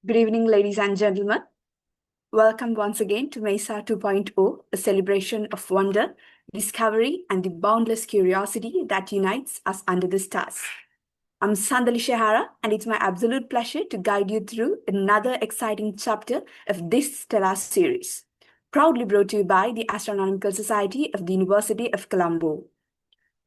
Good evening, ladies and gentlemen. Welcome once again to MESA 2.0, a celebration of wonder, discovery, and the boundless curiosity that unites us under the stars. I'm Sandali Shehara, and it's my absolute pleasure to guide you through another exciting chapter of this stellar series, proudly brought to you by the Astronomical Society of the University of Colombo.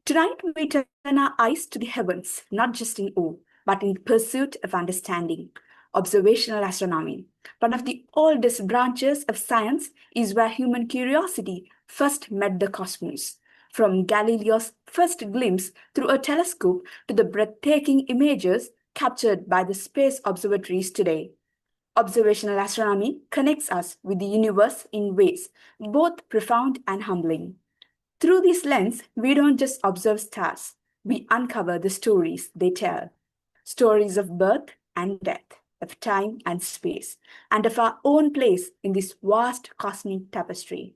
Tonight, we turn our eyes to the heavens, not just in awe, but in pursuit of understanding. Observational astronomy, one of the oldest branches of science, is where human curiosity first met the cosmos. From Galileo's first glimpse through a telescope to the breathtaking images captured by the space observatories today. Observational astronomy connects us with the universe in ways both profound and humbling. Through this lens, we don't just observe stars, we uncover the stories they tell. Stories of birth and death, of time and space, and of our own place in this vast cosmic tapestry.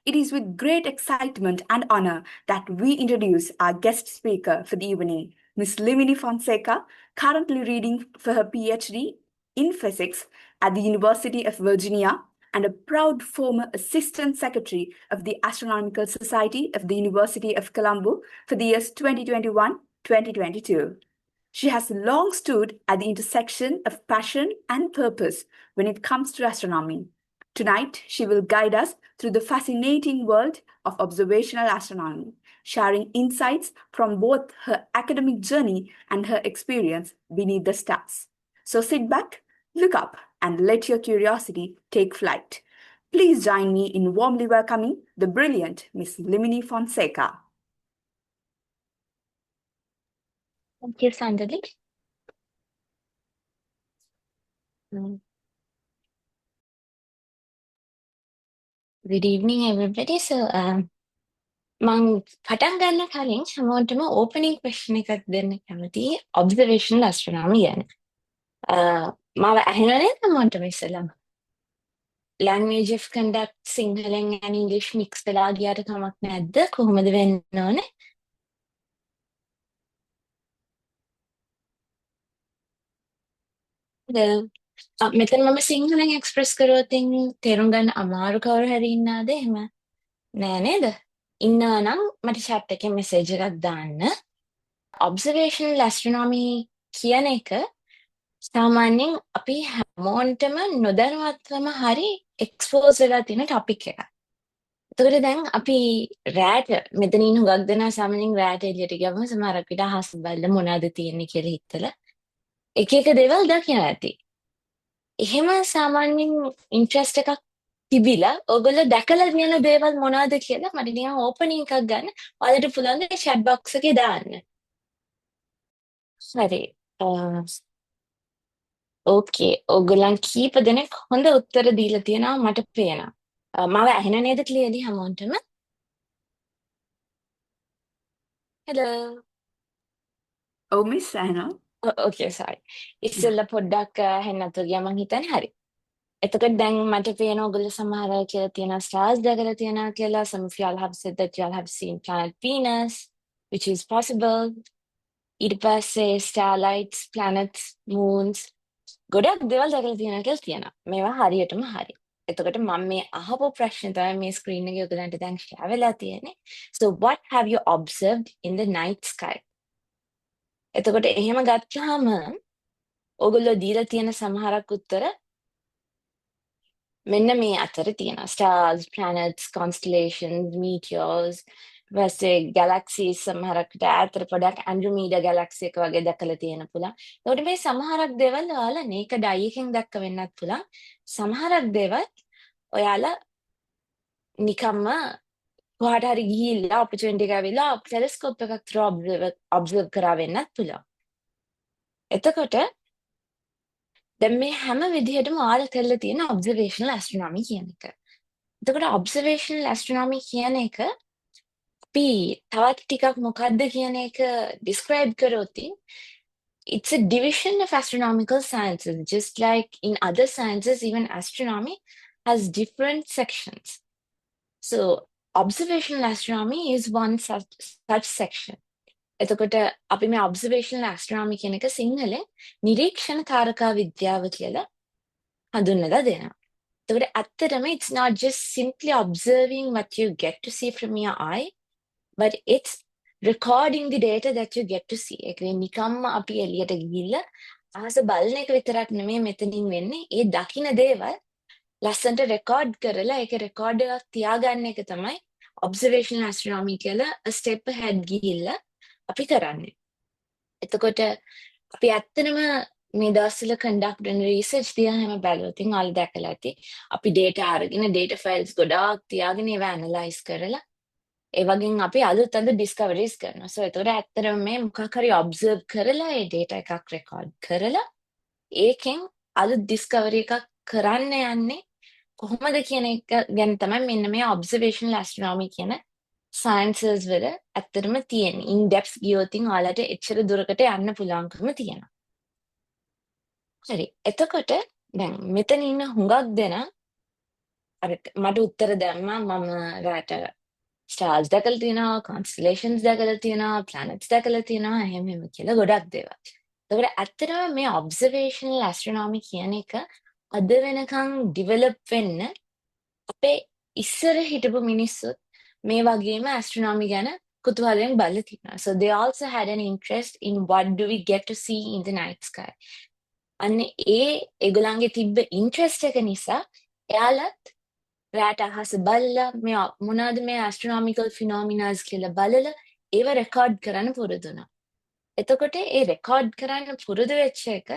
It is with great excitement and honor that we introduce our guest speaker for the evening, Ms. Limini Fonseka, currently reading for her PhD in physics at the University of Virginia and a proud former Assistant Secretary of the Astronomical Society of the University of Colombo for the years 2021-2022. She has long stood at the intersection of passion and purpose when it comes to astronomy. Tonight, she will guide us through the fascinating world of observational astronomy, sharing insights from both her academic journey and her experience beneath the stars. So sit back, look up, and let your curiosity take flight. Please join me in warmly welcoming the brilliant Miss Limini Fonseka. Thank you, Sandali. Good evening, everybody. So, මං පටන් ගන්න කලින් හැමෝටම opening question එකක් දෙන්න කැමතියි ඔබ්සර්වේෂනල් astronomy ගැන. මාව ඇහෙනව නේද හැමෝටම ඉස්සෙල්ලාම? ලැන්ග්වේජ් ඔෆ් කන්ඩක්ට් සිංහලෙන් and English mix වෙලා ගියාට කමක් නැද්ද? කොහොමද වෙන්න ඕනේ? මෙතන මම සිංහලෙන් එක්ස්ප්‍රස් කරොත් තේරුම් ගන්න අමාරු කවුරු හරි ඉන්නවද එහෙම? නෑ නේද? ඉන්නවා නම් මට චැට් එකේ මෙසේජ් එකක් දාන්න. ඔබ්සර්වේෂනල් ඇස්ට්‍රොනොමි කියන එක සාමාන්‍යයෙන් අපි හැමෝටම නොදැනුවත්වම හරි එක්ස්පෝස් වෙලා තියෙන ටොපික් එකක්. එතකොට දැන් අපි රෑට මෙතන ඉන්න හුඟක් දෙනා සාමාන්‍යයෙන් රෑට එළියට ගියම සමහරක් විට අහස බලලා මොනවද තියෙන්නේ කියලා හිතලා එක එක දේවල් දකිනවා ඇති. එහෙම සාමාන්‍යයෙන් ඉන්ට්‍රස්ට් එකක් තිබිලා ඔයගොල්ලෝ දැකලා තියෙන දේවල් මොනවද කියලා මට නිකන් ඕපනින් එකක් ගන්න ඔයාලට පුළුවන් ද චැට් බොක්ස් එකේ දාන්න. හරි. ඕකේ. ඔයගොල්ලන් කීප දෙනෙක් හොඳ උත්තර දීලා තියෙනවා මට පේනවා. මාව ඇහෙන නේද ක්ලියර්ලි හැමෝටම? Hello. Oh, Miss Anna. Okay, sorry. ඉස්සෙල්ලා පොඩ්ඩක් ඇහෙන්නේ නැතුව ගියා මං හිතන්නේ. හරි. එතකොට දැන් මට පේන ඔයගොල්ලෝ සමහර අය කියලා තියෙනවා ස්ටාර්ස් දැකලා තියෙනවා කියලා. Some of y'all have said that y'all have seen planet Venus, which is possible. ඊට පස්සේ starlights, planets, moons ගොඩක් දේවල් දැකලා තියෙනවා කියලා තියෙනවා. මේවා හරියටම හරි. එතකොට මම මේ අහපු ප්‍රශ්න තමයි මේ ස්ක්‍රීන් එකේ ඔයගලන්ට දැන් ෂෙයා වෙලා තියෙන්නේ. So what have you observed in the night sky? එතකොට එහෙම ගත්තාම ඔයගොල්ලෝ දීලා තියෙන සමහරක් උත්තර මෙන්න මේ අතර තියෙනවා. Stars, planets, constellations, meteors, ඊපස්සේ galaxies සමහරකට ඈතට පොඩක් Andromeda galaxy එක වගේ දැකලා තියෙන පුළුවන්. එතකොට මේ සමහරක් දේවල් ඔයාලා naked eye එකෙන් දැක්ක වෙන්නත් පුළුවන්. සමහරක් දේවල් ඔයාලා නිකම්ම කොහාට හරි ගිහිල්ලා ඔපචුනිටි එක ඇවිල්ලා ටෙලිස්කෝප් එකක් through observe කරා වෙන්නත් පුළුවන්. එතකොට දැන් මේ හැම විදිහටම ඔයාලා කරලා තියෙන ඔබ්සර්වේෂනල් ඇස්ට්‍රොනොමි කියන එක. එතකොට ඔබ්සර්වේෂනල් ඇස්ට්‍රොනොමි කියන එක අපි තවත් ටිකක් මොකද්ද කියන එක ඩිස්ක්‍රයිබ් කරොත් it's a division of astronomical sciences. Just like in other sciences, even astronomy has different sections. So observational astronomy is one such section. එතකොට අපි මේ ඔබ්සර්වේෂනල් ඇස්ට්‍රොනොමි කියන එක සිංහලෙන් නිරීක්ෂණ තාරකා විද්‍යාව කියලා හඳුන්වලා දෙනවා. එතකොට ඇත්තටම it's not just simply observing what you get to see from your eye, but it's recording the data that you get to see. ඒ කියන්නේ නිකම්ම අපි එළියට ගිහිල්ලා අහස බලන එක විතරක් නෙමෙයි මෙතනින් වෙන්නේ. ඒ දකින දේවල් ලස්සනට රෙකෝඩ් කරලා ඒක රෙකෝඩ් එකක් තියාගන්න එක තමයි ඔබ්සර්වේෂනල් ඇස්ට්‍රොනොමි කියලා a step ahead ගිහිල්ලා අපි කරන්නේ. එතකොට අපි ඇත්තටම මේ දවස්වල කන්ඩක්ට් වෙන රිසර්ච් දිහා හැම බැලුවොත් ඉතින් ඔයාලා දැකලා ඇති. අපි ඩේටා අරගෙන ඩේටා ෆයිල්ස් ගොඩාක් තියාගෙන ඒවා ඇනලයිස් කරලා ඒ වගේම අපි අලුත් අලුත් ඩිස්කවරීස් කරනවා. සෝ එතකොට ඇත්තටම මේ මොකක් හරි ඔබ්සර්ව් කරලා ඒ ඩේටා එකක් රෙකෝඩ් කරලා ඒකෙන් අලුත් ඩිස්කවරි එකක් කරන්න යන්නේ කොහොමද කියන එක ගැන තමයි මෙන්න මේ ඔබ්සර්වේෂනල් ඇස්ට්‍රොනොමි කියන සයන්සස් වල ඇත්තටම තියෙන්නේ. ඉන් ඩෙප්ත් ගියොත් ඉතින් ඔයාලට එච්චර දුරකට යන්න පුළුවන්කම තියෙනවා. හරි. එතකොට දැන් මෙතන ඉන්න හුඟක් දෙනා අර මට උත්තර දැම්මා, මම රැට ස්ටාර්ස් දැකලා තියෙනවා, කොන්ස්ටලේෂන්ස් දැකලා තියෙනවා, ප්ලැනට්ස් දැකලා තියෙනවා, එහෙම එහෙම කියලා ගොඩක් දේවල්. එතකොට ඇත්තටම මේ ඔබ්සර්වේෂනල් ඇස්ට්‍රොනොමි කියන එක අද වෙනකන් ඩිවෙලොප් වෙන්න අපේ ඉස්සර හිටපු මිනිස්සුත් මේ වගේම ඇස්ට්‍රොනොමි ගැන කුතුහලයෙන් බලලා තියෙනවා. So they also had an interest in what do we get to see in the night sky. අන්න ඒ ඒගොල්ලන්ගේ තිබ්බ ඉන්ට්‍රස්ට් එක නිසා එයාලත් රැට අහස බලලා මේ මොනවද මේ ඇස්ට්‍රොනොමිකල් ෆිනොමිනාස් කියලා බලලා ඒව රෙකෝඩ් කරන්න පුරුදු වුණා. එතකොට ඒ රෙකෝඩ් කරන්න පුරුදු වෙච්ච එක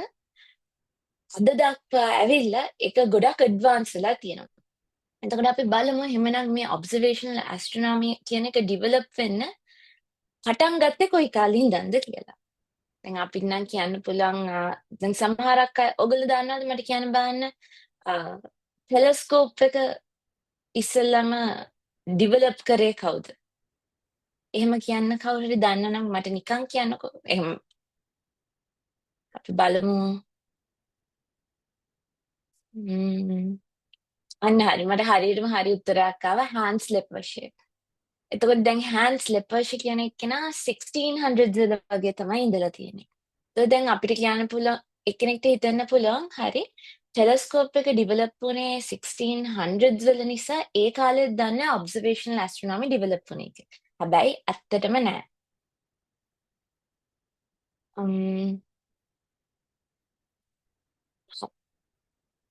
අද දක්වා ඇවිල්ලා ඒක ගොඩක් ඇඩ්වාන්ස් වෙලා තියෙනවා. එතකොට අපි බලමු එහෙමනම් මේ ඔබ්සර්වේෂනල් ඇස්ට්‍රොනොමි කියන එක ඩිවෙලොප් වෙන්න පටන් ගත්තේ කොයි කාලේ ඉඳන්ද කියලා. දැන් අපිට නම් කියන්න පුළුවන්, දැන් සමහරක් අය, ඔයගොල්ලෝ දන්නවද, මට කියන්න බලන්න, ටෙලස්කෝප් එක ඉස්සෙල්ලම ඩිවෙලොප් කරේ කවුද? එහෙම කියන්න කවුරු හරි දන්න නම් මට නිකන් කියන්නකෝ. එහෙම අපි බලමු. අන්න හරි. මට හරියටම හරි උත්තරයක් ආවා, හාන්ස් ලෙපර්ෂේ. එතකොට දැන් හාන්ස් ලෙපර්ෂේ කියන එක්කෙනා 1600s වල වගේ තමයි ඉඳලා තියෙන්නේ. එතකොට දැන් අපිට කියන්න පුළුවන්, එක්කෙනෙක්ට හිතන්න පුළුවන්, හරි, ටෙලස්කෝප් එක ඩිවෙලොප් වුණේ 1600s වල නිසා ඒ කාලෙත් දන්නේ ඔබ්සර්වේෂනල් ඇස්ට්‍රොනොමි ඩිවෙලොප් වුණේ කියලා. හැබැයි ඇත්තටම නෑ.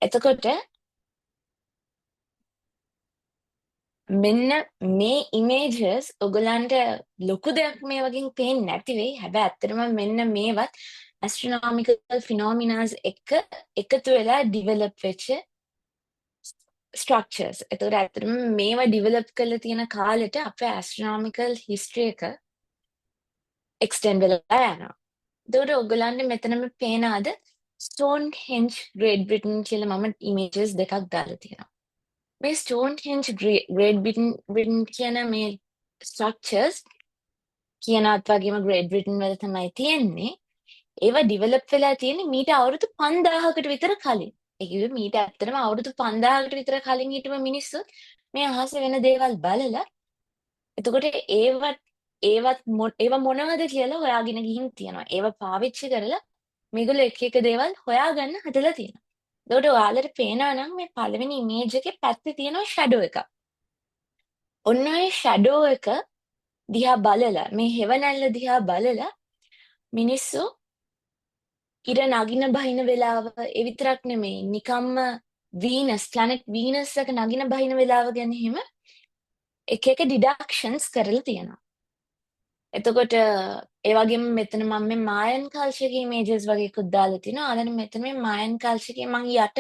එතකොට මෙන්න මේ ඉමේජස් ඔයගලන්ට ලොකු දෙයක් මේ වගේ පේන්නේ නැති වෙයි. හැබැයි ඇත්තටම මෙන්න මේවත් ඇස්ට්‍රොනොමිකල් ෆිනොමිනාස් එක්ක එකතු වෙලා ඩිවෙලොප් වෙච්ච ස්ට්‍රක්චර්ස්. එතකොට ඇත්තටම මේවා ඩිවෙලොප් කරලා තියෙන කාලෙට අපේ ඇස්ට්‍රොනොමිකල් හිස්ටරි එක එක්ස්ටෙන්ඩ් වෙලා යනවා. එතකොට ඔයගලන්ට මෙතනම පේනවාද ස්ටෝන්හෙන්ජ් ග්‍රේට් බ්‍රිටන් කියලා මම ඉමේජස් දෙකක් දාලා තියෙනවා. මේ ස්ටෝන්හෙන්ජ් ග්‍රේට් බ්‍රිටන් කියන මේ ස්ට්‍රක්චර්ස් කියනවත් වගේම ග්‍රේට් බ්‍රිටන් වල තමයි තියෙන්නේ. ඒවා ඩිවෙලොප් වෙලා තියෙන්නේ මීට අවුරුදු 5000කට විතර කලින්. ඒ කිව්වේ මීට ඇත්තටම අවුරුදු 5000කට විතර කලින් හිටපු මිනිස්සු මේ අහසේ වෙන දේවල් බලලා එතකොට ඒවත් ඒවත් ඒවා මොනවද කියලා හොයාගෙන ගිහින් තියෙනවා. ඒවා පාවිච්චි කරලා මේගොල්ලෝ එක එක දේවල් හොයාගන්න හදලා තියෙනවා. එතකොට ඔයාලට පේනවා නම් මේ පළවෙනි ඉමේජ් එකේ පැත්තේ තියෙනවා ෂැඩෝ එකක්. ඔන්න ඔය ෂැඩෝ එක දිහා බලලා, මේ හෙවණැල්ල දිහා බලලා මිනිස්සු ඉර නගින බහින වෙලාව, ඒ විතරක් නෙමෙයි, නිකම්ම වීනස්, ප්ලැනට් වීනස් එක නගින බහින වෙලාව ගැන එහෙම එක එක ඩිඩක්ෂන්ස් කරලා තියෙනවා. එතකොට ඒ වගේම මෙතන මම මේ මායන් කල්චර් එකේ ඉමේජස් වගේ එකකුත් දාලා තිනවා. අලන මෙතන මේ මායන් කල්චර් එකේ මං යට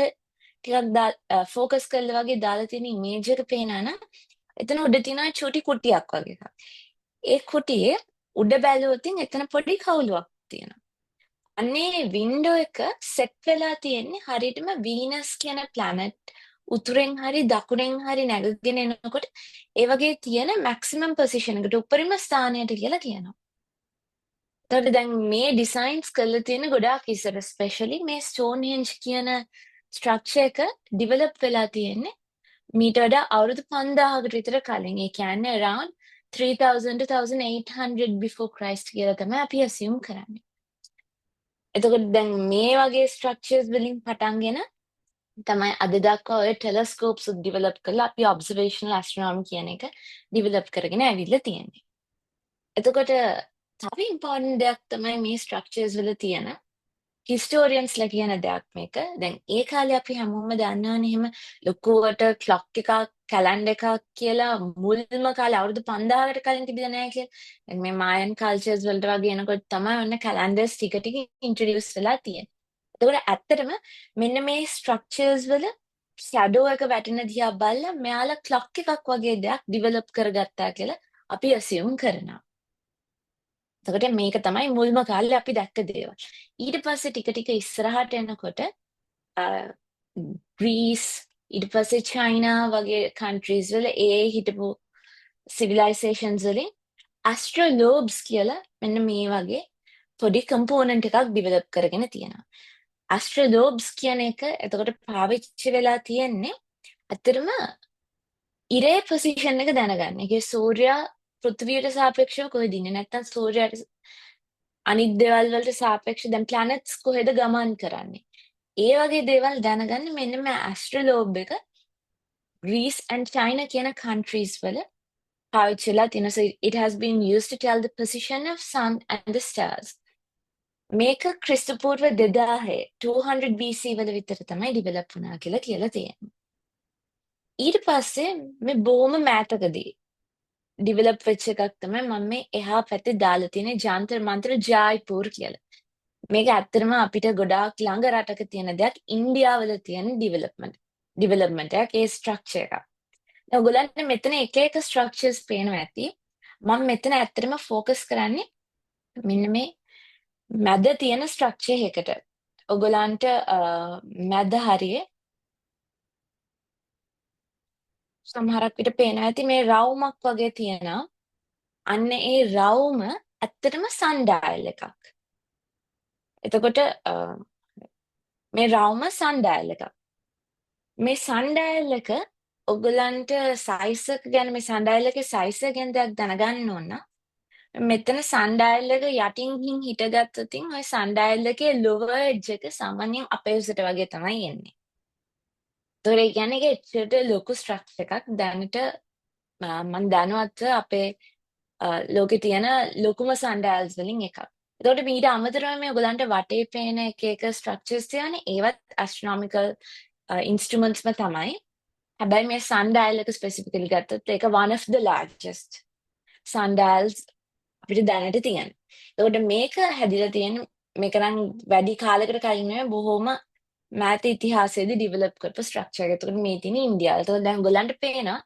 ටිකක් ෆෝකස් කරලා වගේ දාලා තියෙන ඉමේජ් එක පේනවා නම් එතන උඩ තියෙනවා චූටි කුටියක් වගේ එකක්. ඒ කුටියේ උඩ බැලුවොත් එතන පොඩි කවුලුවක් තියෙනවා. අන්නේ වින්ඩෝ එක සෙට් වෙලා තියෙන්නේ හරියටම වීනස් කියන ප්ලැනට් උතුරෙන් හරි දකුණෙන් හරි නැගගෙන එනකොට ඒ වගේ තියෙන මැක්සිමම් පොසිෂන් එකට, උපරිම ස්ථානයට කියලා කියනවා. එතකොට දැන් මේ ඩිසයින්ස් කරලා තියෙන ගොඩාක් ඉස්සර, ස්පෙෂලි මේ ස්ටෝන්හෙන්ජ් කියන ස්ට්‍රක්චර් එක ඩිවෙලොප් වෙලා තියෙන්නේ මීට වඩා අවුරුදු 5000කට විතර කලින්. ඒ කියන්නේ around 3000 to 1800 before Christ කියලා තමයි අපි assume කරන්නේ. එතකොට දැන් මේ වගේ ස්ට්‍රක්චර්ස් වලින් පටන්ගෙන තමයි අද දක්වා ඔය ටෙලස්කෝප්ස් ඩිවෙලොප් කරලා අපි ඔබ්සර්වේෂනල් ඇස්ට්‍රොනොමි කියන එක ඩිවෙලොප් කරගෙන ඇවිල්ලා තියෙන්නේ. එතකොට තව ඉම්පෝටන්ට් දෙයක් තමයි මේ ස්ට්‍රක්චර්ස් වල තියෙන හිස්ටෝරියන්ස්ලා කියන දෙයක් මේක. දැන් ඒ කාලේ අපි හැමෝම දන්නවනේ එහෙම ලොකුවට ක්ලොක් එකක්, කැලැන්ඩර් එකක් කියලා මුල්ම කාලේ අවුරුදු 5000කට කලින් තිබිලා නැහැ කියලා. දැන් මේ මායන් කල්චර්ස් වලට වගේ එනකොට තමයි ඔන්න කැලැන්ඩර්ස් ටික ටික ඉන්ට්‍රොඩියුස් වෙලා තියෙන්නේ. එතකොට ඇත්තටම මෙන්න මේ ස්ට්‍රක්චර්ස් වල ෂැඩෝ එක වැටෙන දිහා බලලා මෙයාලා ක්ලොක් එකක් වගේ දෙයක් ඩිවෙලොප් කරගත්තා කියලා අපි ඇසියුම් කරනවා. එතකොට මේක තමයි මුල්ම කාලේ අපි දැක්ක දේවල්. ඊට පස්සේ ටික ටික ඉස්සරහට එනකොට ග්‍රීස්, ඊට පස්සේ චයිනා වගේ කන්ට්‍රීස් වල ඒ හිටපු සිවිලයිසේෂන්ස් වලින් ඇස්ට්‍රෝලෝබ්ස් කියලා මෙන්න මේ වගේ පොඩි කම්පෝනන්ට් එකක් ඩිවෙලොප් කරගෙන තියෙනවා. ඇස්ට්‍රෝලෝබ්ස් කියන එක එතකොට පාවිච්චි වෙලා තියෙන්නේ ඇත්තටම ඉරේ පොසිෂන් එක දැනගන්න. ඒ කියන්නේ සූර්යා පෘථිවියට සාපේක්ෂව කොහෙද ඉන්නේ? නැත්තම් සූර්යාට අනිත් දේවල් වලට සාපේක්ෂ දැන් ප්ලැනට්ස් කොහෙද ගමන් කරන්නේ? ඒ වගේ දේවල් දැනගන්න මෙන්න මේ ඇස්ට්‍රෝලෝබ් එක ග්‍රීස් and China කියන countries වල පාවිච්චි වෙලා තියෙනවා. So it has been used to tell the position of sun and the stars. මේක ක්‍රිස්තු පූර්ව 2000 200 BC වල විතර තමයි ඩිවෙලොප් වුණා කියලා කියලා තියෙන්නේ. ඊට පස්සේ මේ බොහොම මෑතකදී ඩිවෙලොප් වෙච්ච එකක් තමයි මම මේ එහා පැත්තේ දාලා තියෙන ජන්තර මන්තර ජායිපූර් කියලා. මේක ඇත්තටම අපිට ගොඩාක් ළඟ රටක තියෙන දෙයක්, ඉන්දියාවල තියෙන ඩිවෙලොප්මන්ට් එකක්, ඒ ස්ට්‍රක්චර් එකක්. දැන් ඔයගොල්ලන්ට මෙතන එක එක ස්ට්‍රක්චර්ස් පේනවා ඇති. මම මෙතන ඇත්තටම ෆෝකස් කරන්නේ මෙන්න මේ මැද තියෙන ස්ට්‍රක්චර් එකට. ඔයගොල්ලන්ට මැද හරියේ සමහරක් විට පේනවා ඇති මේ රවුමක් වගේ තියෙනවා. අන්න ඒ රවුම ඇත්තටම සන්ඩයල් එකක්. එතකොට මේ රවුම සන්ඩයල් එකක්. මේ සන්ඩයල් එක ඔයගොල්ලන්ට සයිස් එක ගැන, මේ සන්ඩයල් එකේ සයිස් එක ගැන දෙයක් දැනගන්න ඕන නම්, මෙතන සන්ඩයල් එක යටින් ගිහින් හිටගත්තොත් ඔය සන්ඩයල් එකේ ලෝවර් එජ් එක සාමාන්‍යයෙන් අපේ උසට වගේ තමයි එන්නේ. ඒතකොට ඒ කියන්නේ ඒක එච්චරට ලොකු ස්ට්‍රක්චර් එකක්. දැනට මම දැනුවත්ව අපේ ලෝකේ තියෙන ලොකුම සන්ඩයල්ස් වලින් එකක්. එතකොට මීට අමතරව මේ ඔයගොල්ලන්ට වටේ පේන එක එක ස්ට්‍රක්චර්ස් තියෙනනේ, ඒවත් ඇස්ට්‍රොනොමිකල් ඉන්ස්ට්‍රුමන්ට්ස්ම තමයි. හැබැයි මේ සන්ඩයල් එක ස්පෙසිෆිකලි ගත්තොත් ඒක one of the largest sundials අපිට දැනට තියෙන. එතකොට මේක හැදිලා තියෙන මේක නම් වැඩි කාලයකට කලින් නෙවෙයි, බොහොම මෑත ඉතිහාසයේදී ඩිවෙලොප් කරපු ස්ට්‍රක්චර් එක. එතකොට මේ තියෙන ඉන්දියාව. එතකොට දැන් ඔයගොල්ලන්ට පේනවා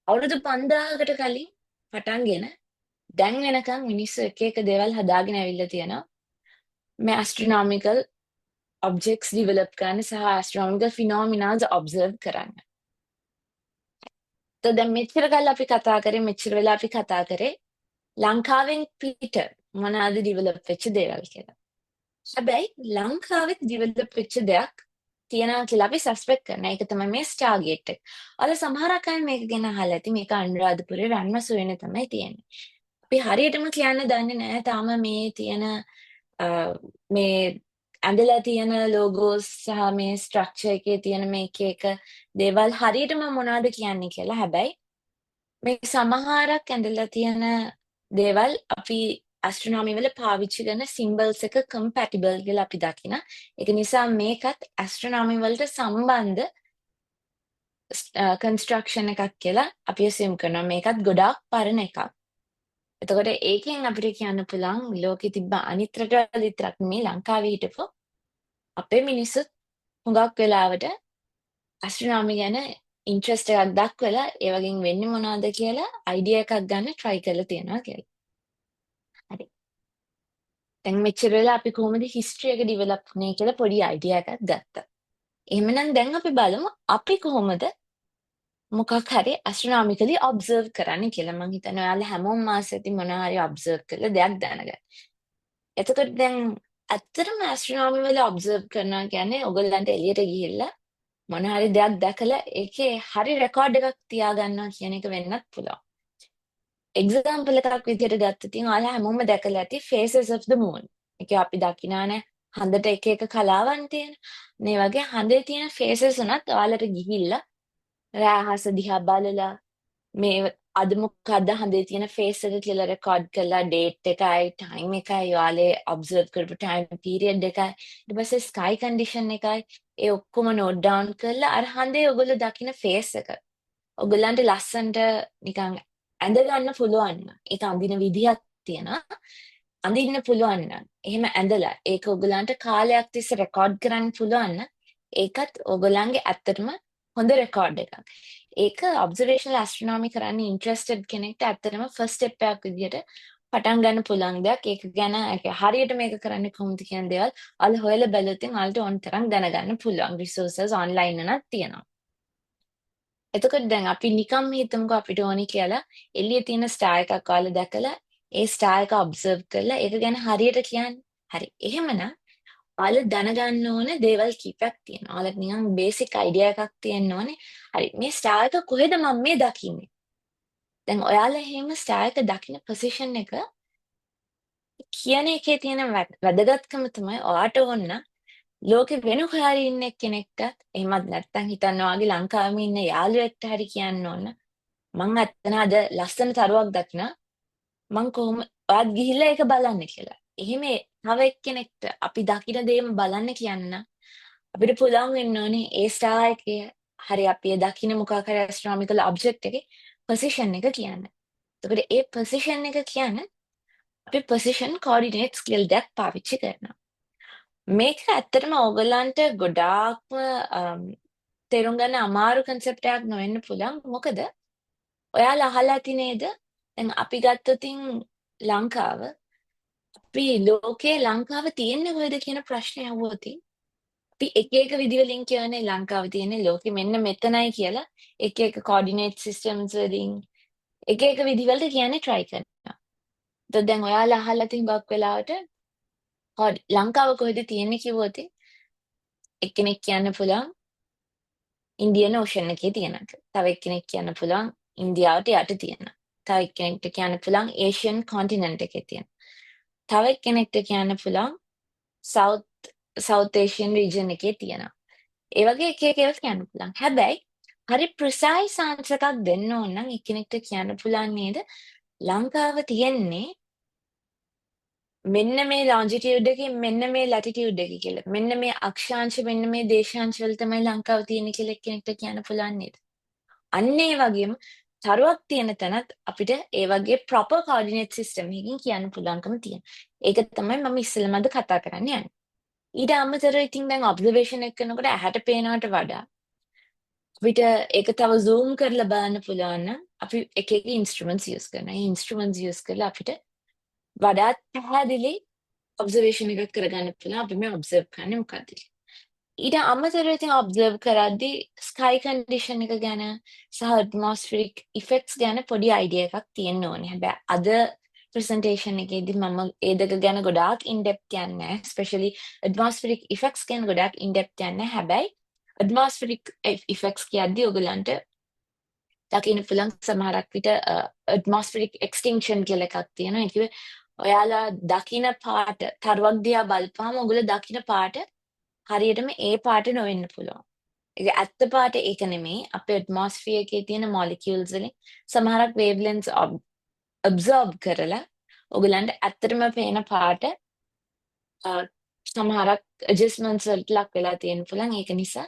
අවුරුදු 5000කට කලින් පටන්ගෙන දැන් වෙනකන් මිනිස්සු එක එක දේවල් හදාගෙන ඇවිල්ලා තියෙනවා. මේ ඇස්ට්‍රොනොමිකල් ඔබ්ජෙක්ට්ස් ඩිවෙලොප් කරන්න සහ ඇස්ට්‍රොනොමිකල් ෆිනොමිනාස් ඔබ්සර්ව් කරන්න. එතකොට දැන් මෙච්චර කල් අපි කතා කරේ, මෙච්චර වෙලා අපි කතා කරේ ලංකාවෙන් පිට මොනවාද ඩිවෙලොප් වෙච්ච දේවල් කියලා. හැබැයි ලංකාවෙත් ඩිවෙලොප් වෙච්ච දෙයක් තියෙනවා කියලා අපි සස්පෙක්ට් කරනවා. ඒක තමයි මේ ස්ටාර් ගේට් එක. ඔයාලා සමහරක් අය මේක ගැන අහලා ඇති. මේක අනුරාධපුරේ රන්මසු වෙන තමයි තියෙන්නේ. අපි හරියටම කියන්න දන්නේ නැහැ තාම මේ තියෙන මේ ඇඳලා තියෙන ලෝගෝස් සහ මේ ස්ට්‍රක්චර් එකේ තියෙන මේ එක එක දේවල් හරියටම මොනවද කියන්නේ කියලා. හැබැයි මේ සමහරක් ඇඳලා තියෙන දේවල් අපි ඇස්ට්‍රොනොමි වල පාවිච්චි කරන සිම්බල්ස් එක කම්පැටිබල් කියලා අපි දකින. ඒක නිසා මේකත් ඇස්ට්‍රොනොමි වලට සම්බන්ධ කන්ස්ට්‍රක්ෂන් එකක් කියලා අපි ඇසියුම් කරනවා. මේකත් ගොඩාක් පරණ එකක්. එතකොට ඒකෙන් අපිට කියන්න පුළුවන් ලෝකෙ තිබ්බ අනිත් රටවල් විතරක් නෙමෙයි, ලංකාවේ හිටපු අපේ මිනිස්සුත් හුඟක් වෙලාවට ඇස්ට්‍රොනොමි ගැන ඉන්ට්‍රස්ට් එකක් දක්වලා ඒ වගේ වෙන්නේ මොනවද කියලා අයිඩියා එකක් ගන්න try කරලා තියෙනවා කියලා. හරි. දැන් මෙච්චර වෙලා අපි කොහොමද හිස්ටරි එක ඩිවෙලොප් වුනේ කියලා පොඩි අයිඩියා එකක් ගත්තා. එහෙමනම් දැන් අපි බලමු අපි කොහොමද මොකක් හරි ඇස්ට්‍රොනොමිකලි ඔබ්සර්ව් කරන්නේ කියලා. මං හිතන්නේ ඔයාලා හැමෝම ආස ඇති මොනවා හරි ඔබ්සර්ව් කරලා දෙයක් දැනගන්න. එතකොට දැන් ඇත්තටම ඇස්ට්‍රොනොමි වල ඔබ්සර්ව් කරනවා කියන්නේ ඔයගොල්ලන්ට එළියට ගිහිල්ලා මොන හරි දෙයක් දැකලා ඒකේ හරි රෙකෝඩ් එකක් තියාගන්නවා කියන එක වෙන්නත් පුළුවන්. එක්සැම්පල් එකක් විදිහට ගත්තොත් ඉතින් ඔයාලා හැමෝම දැකලා ඇති faces of the moon. ඒ කියන්නේ අපි දකිනානේ හඳට එක එක කලාවන් තියෙන. මේ වගේ හඳේ තියෙන faces උනත් ඔයාලට ගිහිල්ලා රෑ අහස දිහා බලලා මේ අද මොකද්ද හඳේ තියෙන ෆේස් එක කියලා රෙකෝඩ් කරලා, ඩේට් එකයි ටයිම් එකයි, ඔයාලේ ඔබ්සර්ව් කරපු ටයිම් පීරියඩ් එකයි, ඊට පස්සේ ස්කයි කන්ඩිෂන් එකයි, ඒ ඔක්කොම නෝට් ඩවුන් කරලා අර හඳේ ඔයගොල්ලෝ දකින ෆේස් එක ඔයගොල්ලන්ට ලස්සනට නිකන් ඇඳ ගන්න පුළුවන් නම්, ඒක අඳින විදිහක් තියෙනවා, අඳින්න පුළුවන් නම්, එහෙම ඇඳලා ඒක ඔයගොල්ලන්ට කාලයක් තිස්සේ රෙකෝඩ් කරන්න පුළුවන් නම්, ඒකත් ඔයගොල්ලන්ගේ ඇත්තටම හොඳ රෙකෝඩ් එකක්. ඒක ඔබ්සර්වේෂනල් ඇස්ට්‍රොනොමි කරන්න ඉන්ට්‍රෙස්ටඩ් කෙනෙක්ට ඇත්තටම ෆස්ට් ස්ටෙප් එකක් විදිහට පටන් ගන්න පුළුවන් දෙයක්. ඒක ගැන හරියට මේක කරන්නේ කොහොමද කියන දේවල් ඔයාලා හොයලා බැලුවොත් ඔයාලට ඕන තරම් දැනගන්න පුළුවන්. රිසෝසස් ඔන්ලයින් උනත් තියෙනවා. එතකොට දැන් අපි නිකම්ම හිතමුකෝ අපිට ඕනි කියලා එළියේ තියෙන ස්ටාර් එකක් ඔයාලා දැකලා ඒ ස්ටාර් එක ඔබ්සර්ව් කරලා ඒක ගැන හරියට කියන්න. හරි. එහෙමනම් ඔයාලා දැනගන්න ඕන දේවල් කීපයක් තියෙනවා. ඔයාලට නිකන් බේසික් අයිඩියා එකක් තියෙන්න ඕනේ. හරි, මේ ස්ටාර් එක කොහෙද මම මේ දකින්නේ? දැන් ඔයාලා එහෙම ස්ටාර් එක දකින පොසිෂන් එක කියන එකේ තියෙන වැදගත්කම තමයි ඔයාට ඕන නම් ලෝකෙ වෙන කොහේ හරි ඉන්න කෙනෙක්ටත්, එහෙමත් නැත්නම් හිතන්න ඔයාගේ ලංකාවෙම ඉන්න යාළුවෙක්ට හරි කියන්න ඕන, මං අතන අද ලස්සන තරුවක් දකිනා, මං කොහොම ඔයත් ගිහිල්ලා ඒක බලන්න කියලා. එහෙම තව එක්කෙනෙක්ට අපි දකින දේම බලන්න කියන්න අපිට පුළුවන් වෙන්න ඕනේ ඒ ස්ටාර් එකේ හරි අපි ඒ දකින මොකක් හරි ඇස්ට්‍රොනොමිකල් ඔබ්ජෙක්ට් එකේ පොසිෂන් එක කියන්න. එතකොට ඒ පොසිෂන් එක කියන්න අපි පොසිෂන් කෝඩිනේට්ස් කියලා දෙයක් පාවිච්චි කරනවා. මේක ඇත්තටම ඕගොල්ලන්ට ගොඩාක්ම තේරුම් ගන්න අමාරු කන්සෙප්ට් එකක් නොවෙන්න පුළුවන්. මොකද ඔයාලා අහලා ඇති නේද? දැන් අපි ගත්තොතින් ලංකාව, අපි ලෝකේ ලංකාව තියෙන්නේ කොහෙද කියන ප්‍රශ්නය අහුවොත් අපි එක එක විදි වලින් කියන්නේ ලංකාව තියෙන්නේ ලෝකෙ මෙන්න මෙතනයි කියලා. එක එක කෝඩිනේට් සිස්ටම්ස් වලින් එක එක විදි වලට කියන්නේ try කරනවා. එතකොට දැන් ඔයාලා අහලා තියෙන හුඟක් වෙලාවට ලංකාව කොහෙද තියෙන්නේ කිව්වොත් එක්කෙනෙක් කියන්න පුළුවන් ඉන්දියන් ඕෂන් එකේ තියෙනවා කියලා. තව එක්කෙනෙක් කියන්න පුළුවන් ඉන්දියාවට යට තියෙනවා. තව එක්කෙනෙක්ට කියන්න පුළුවන් ඒෂියන් කොන්ටිනන්ට් එකේ තියෙනවා. තව එක්කෙනෙක්ට කියන්න පුළුවන් සවුත් ඒෂියන් රීජන් එකේ තියෙනවා. ඒ වගේ එක එක ඒවා කියන්න පුළුවන්. හැබැයි හරි ප්‍රිසයිස් ආන්සර් එකක් දෙන්න ඕන නම් එක්කෙනෙක්ට කියන්න පුළුවන් නේද ලංකාව තියෙන්නේ මෙන්න මේ ලොන්ජිටියුඩ් එකේ, මෙන්න මේ ලැටිටියුඩ් එකේ කියලා. මෙන්න මේ අක්ෂාංශ, මෙන්න මේ දේශාංශ වල තමයි ලංකාව තියෙන්නේ කියලා එක්කෙනෙක්ට කියන්න පුළුවන් නේද? අන්න ඒ වගේම තරුවක් තියෙන තැනත් අපිට ඒ වගේ ප්‍රොපර් කෝඩිනේට් සිස්ටම් එකකින් කියන්න පුළුවන්කම තියෙනවා. ඒක තමයි මම ඉස්සෙල්ලම අද කතා කරන්න යන්නේ. ඊට අමතරව ඉතින් දැන් ඔබ්සර්වේෂන් එක කරනකොට ඇහැට පේනවට වඩා අපිට ඒක තව සූම් කරලා බලන්න පුළුවන් නම් අපි එක එක ඉන්ස්ට්‍රුමන්ට්ස් යූස් කරනවා. ඒ ඉන්ස්ට්‍රුමන්ට්ස් යූස් කරලා අපිට වඩාත් පැහැදිලි ඔබ්සර්වේෂන් එකක් කරගන්න පුළුවන් අපි මේ ඔබ්සර්ව් කරන්නේ මොකක්ද කියලා. ඊට අමතරව ඉතින් ඔබ්සර්ව් කරද්දී ස්කයි කන්ඩිෂන් එක ගැන සහ ඇට්මොස්ෆියරික් ඉෆෙක්ට්ස් ගැන පොඩි අයිඩියා එකක් තියෙන්න ඕනේ. හැබැයි අද ප්‍රසන්ටේෂන් එකේදී මම ඒ දෙක ගැන ගොඩාක් ඉන් ඩෙප්ත් යන්නේ නැහැ. ස්පෙෂලි ඇට්මොස්ෆියරික් ඉෆෙක්ට්ස් ගැන ගොඩාක් ඉන් ඩෙප්ත් යන්නේ නැහැ. හැබැයි ඇට්මොස්ෆියරික් ඉෆෙක්ට්ස් කියද්දී ඔයගලන්ට දකින්න පුළුවන් සමහරක් විට ඇට්මොස්ෆියරික් එක්ස්ටින්ක්ෂන් කියලා එකක් තියෙනවා. ඒ කිව්වේ ඔයාලා දකින පාට, තරුවක් දිහා බලපුවාම ඔයගොල්ලෝ දකින පාට හරියටම ඒ පාට නොවෙන්න පුළුවන්. ඒක ඇත්ත පාට ඒක නෙමෙයි. අපේ ඇට්මොස්ෆියර් එකේ තියෙන මොලිකියුල්ස් වලින් සමහරක් වේව්ලෙන්ත්ස් ඇබ්සෝබ් කරලා ඔයගලන්ට ඇත්තටම පේන පාට සමහරක් ඇඩ්ජස්ට්මන්ට්ස් වලට ලක් වෙලා තියෙන්න පුළුවන්. ඒක නිසා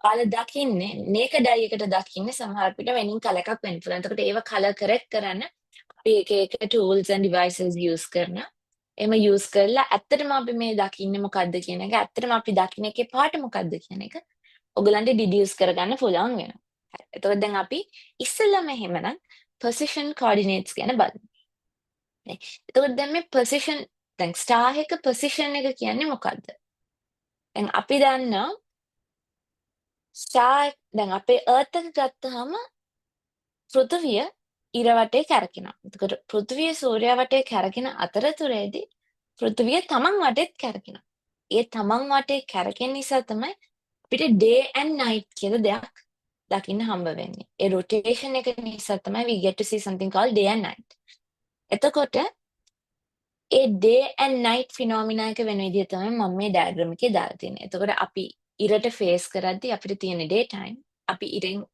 ඔයාලා දකින්නේ නේකඩ් අයි එකට දකින්නේ සමහරක් විට වෙනින් කලර් එකක් වෙන්න පුළුවන්. එතකොට ඒව කලර් කරෙක්ට් කරන්න අපි එක එක tools and devices use කරනවා. එහෙම යූස් කරලා ඇත්තටම අපි මේ දකින්නේ මොකද්ද කියන එක, ඇත්තටම අපි දකින එකේ පාට මොකද්ද කියන එක ඔයගලන්ට ඩිඩියුස් කරගන්න පුළුවන් වෙනවා. හරි. එතකොට දැන් අපි ඉස්සෙල්ලාම එහෙමනම් පොසිෂන් කෝඩිනේට්ස් ගැන බලමු. නේ. එතකොට දැන් මේ පොසිෂන්, දැන් ස්ටාර් එක පොසිෂන් එක කියන්නේ මොකද්ද? දැන් අපි දන්නවා ස්ටාර්, දැන් අපේ අර්ත් එක ගත්තාම පෘථුවිය ඉර වටේ කැරකෙනවා. එතකොට පෘථුවිය සූර්යයා වටේ කැරකෙන අතරතුරේදී පෘථුවිය තමන් වටේත් කැරකෙනවා. ඒ තමන් වටේ කැරකෙන නිසා තමයි අපිට ඩේ ඇන්ඩ් නයිට් කියලා දෙයක් දකින්න හම්බ වෙන්නේ. ඒ රොටේෂන් එක නිසා තමයි we get to see something called day and night. එතකොට ඒ day and night phenomena එක වෙන විදිය තමයි මම මේ ඩයග්‍රෑම් එකේ දාලා තියෙන්නේ. එතකොට අපි ඉරට ෆේස් කරද්දි අපිට තියෙන ඩේ ටයිම්, අපි ඉරෙන්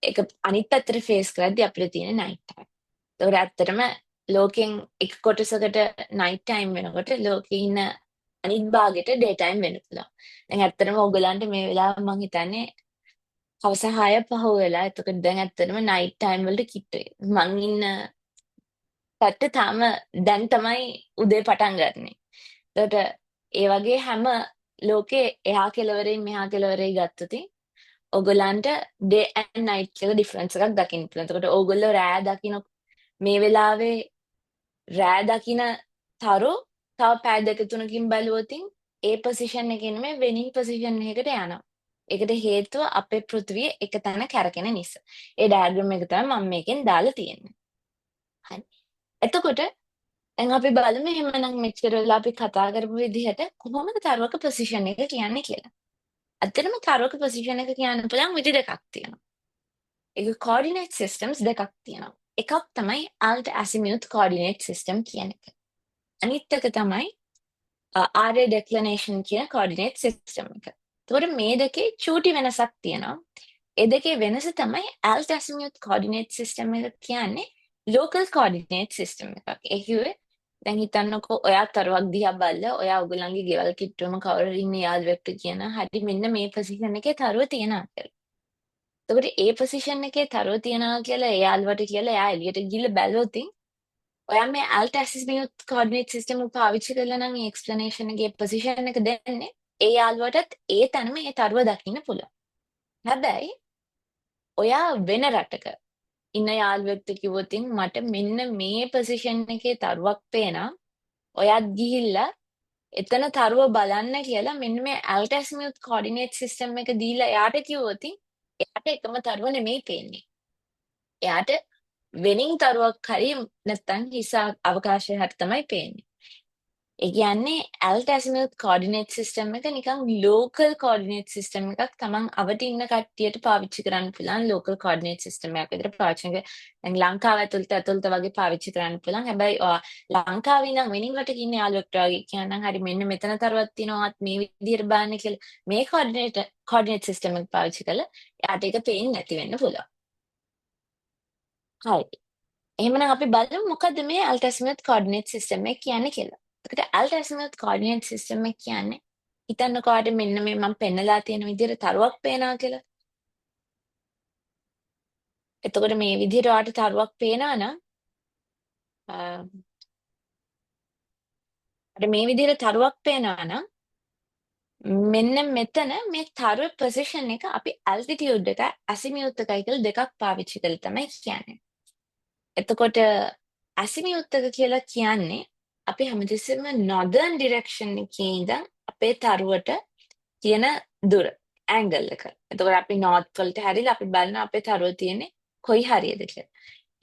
එක අනිත් පැත්තට ෆේස් කරද්දි අපිට තියෙන නයිට් ටයිම්. එතකොට ඇත්තටම ලෝකෙන් එක කොටසකට නයිට් ටයිම් වෙනකොට ලෝකේ ඉන්න අනිත් භාගෙට ඩේ ටයිම් වෙන්න පුළුවන්. දැන් ඇත්තටම ඔයගලන්ට මේ වෙලාව මං හිතන්නේ හවස 6 පහ වෙලා. එතකොට දැන් ඇත්තටම නයිට් ටයිම් වලට කිට්ටුයි. මං ඉන්න පැත්ත තාම දැන් තමයි උදේ පටන් ගන්නෙ. එතකොට ඒ වගේ හැම ලෝකේ එහා කෙළවරෙන් මෙහා කෙළවරේ ගත්තොත් ඔයගොල්ලන්ට ඩේ ඇන්ඩ් නයිට් කියලා ඩිෆරන්ස් එකක් දකින්න පුළුවන්. එතකොට ඕගොල්ලෝ රෑ දකින්න මේ වෙලාවේ රෑ දකින තරු තව පැය දෙක තුනකින් බැලුවොත් ඒ පොසිෂන් එකේ නෙමෙයි වෙනින් පොසිෂන් එකකට යනවා. ඒකට හේතුව අපේ පෘථිවිය එක තැන කැරකෙන නිසා. ඒ ඩයග්‍රෑම් එක තමයි මම මේකෙන් දාලා තියෙන්නේ. හරි. එතකොට දැන් අපි බලමු එහෙමනම් මෙච්චර වෙලා අපි කතා කරපු විදිහට කොහොමද තරුවක පොසිෂන් එක කියන්නේ කියලා. ඇත්තටම තරුවක පොසිෂන් එක කියන්න පුළුවන් විදි දෙකක් තියෙනවා. ඒක කෝඩිනේට් සිස්ටම්ස් දෙකක් තියෙනවා. එකක් තමයි alt azimuth coordinate system කියන එක. අනිත් එක තමයි RA declination කියන කෝඩිනේට් සිස්ටම් එක. එතකොට මේ දෙකේ චූටි වෙනසක් තියෙනවා. ඒ දෙකේ වෙනස තමයි alt azimuth coordinate system එක කියන්නේ local coordinate system එකක්. ඒ කිව්වේ දැන් හිතන්නකෝ ඔයා තරුවක් දිහා බලලා ඔයා ඔයගොල්ලන්ගේ ගෙවල් කිට්ටුවම කවුරු හරි ඉන්න යාළුවෙක්ට කියන හරි මෙන්න මේ පොසිෂන් එකේ තරුව තියෙනවා කියලා. එතකොට ඒ පොසිෂන් එකේ තරුව තියෙනවා කියලා ඒ යාළුවට කියලා එයා එළියට ගිහිල්ලා බැලුවොත් ඔයා මේ alt azimuth coordinate system එක පාවිච්චි කරලා නම් ඒ එක්ස්ප්ලනේෂන් එකේ පොසිෂන් එක දෙන්නේ ඒ යාළුවටත් ඒ තැනම ඒ තරුව දකින්න පුළුවන්. හැබැයි ඔයා වෙන රටක ඉන්න යාළුවෙක්ට කිව්වොත් මට මෙන්න මේ පොසිෂන් එකේ තරුවක් පේනවා. ඔයත් ගිහිල්ලා එතන තරුව බලන්න කියලා මෙන්න මේ alt azimuth coordinate system එක දීලා එයාට කිව්වොත් එයාට එකම තරුව නෙමෙයි පේන්නේ. එයාට වෙනින් තරුවක් හරි නැත්තම් හිස් අවකාශය හරි තමයි පේන්නේ. ඒ කියන්නේ alt azimuth coordinate system එක නිකන් local coordinate system එකක් තමන් අවට ඉන්න කට්ටියට පාවිච්චි කරන්න පුළුවන් local coordinate system එකක් විතර පාවිච්චි කරන. දැන් ලංකාව ඇතුළත ඇතුළත වගේ පාවිච්චි කරන්න පුළුවන්. හැබැයි ඔයා ලංකාවේ ඉඳන් වෙනින් රටක ඉන්න යාළුවෙක්ට වගේ කියනනම් හරි මෙන්න මෙතන තරුවක් තියෙනවා මේ විදිහට බලන්න කියලා මේ coordinate coordinate system එක පාවිච්චි කරලා එයාට ඒක පේන්නේ නැති වෙන්න පුළුවන්. හරි. එහෙමනම් අපි බලමු මොකද්ද මේ alt azimuth coordinate system එක කියන්නේ කියලා. එතකොට alt azimuth coordinate system එක කියන්නේ හිතන්නකෝ ඔයාලට මෙන්න මේ මම පෙන්නලා තියෙන විදිහට තරුවක් පේනවා කියලා. එතකොට මේ විදිහට ඔයාලට තරුවක් පේනවා නම් අර මේ විදිහට තරුවක් පේනවා නම් මෙන්න මෙතන මේ තරුවේ පොසිෂන් එක අපි ඇල්ටිටියුඩ් එක ඇසිමියුත් එකයි කියලා දෙකක් පාවිච්චි කරලා තමයි කියන්නේ. එතකොට ඇසිමියුත් එක කියලා කියන්නේ අපි හැමතිස්සෙම නොදර්න් ඩිරෙක්ෂන් එකේ ඉඳන් අපේ තරුවට තියෙන දුර ඇන්ගල් එක. එතකොට අපි නෝර්ත් වලට හැරිලා අපි බලනවා අපේ තරුව තියෙන්නේ කොයි හරියද කියලා.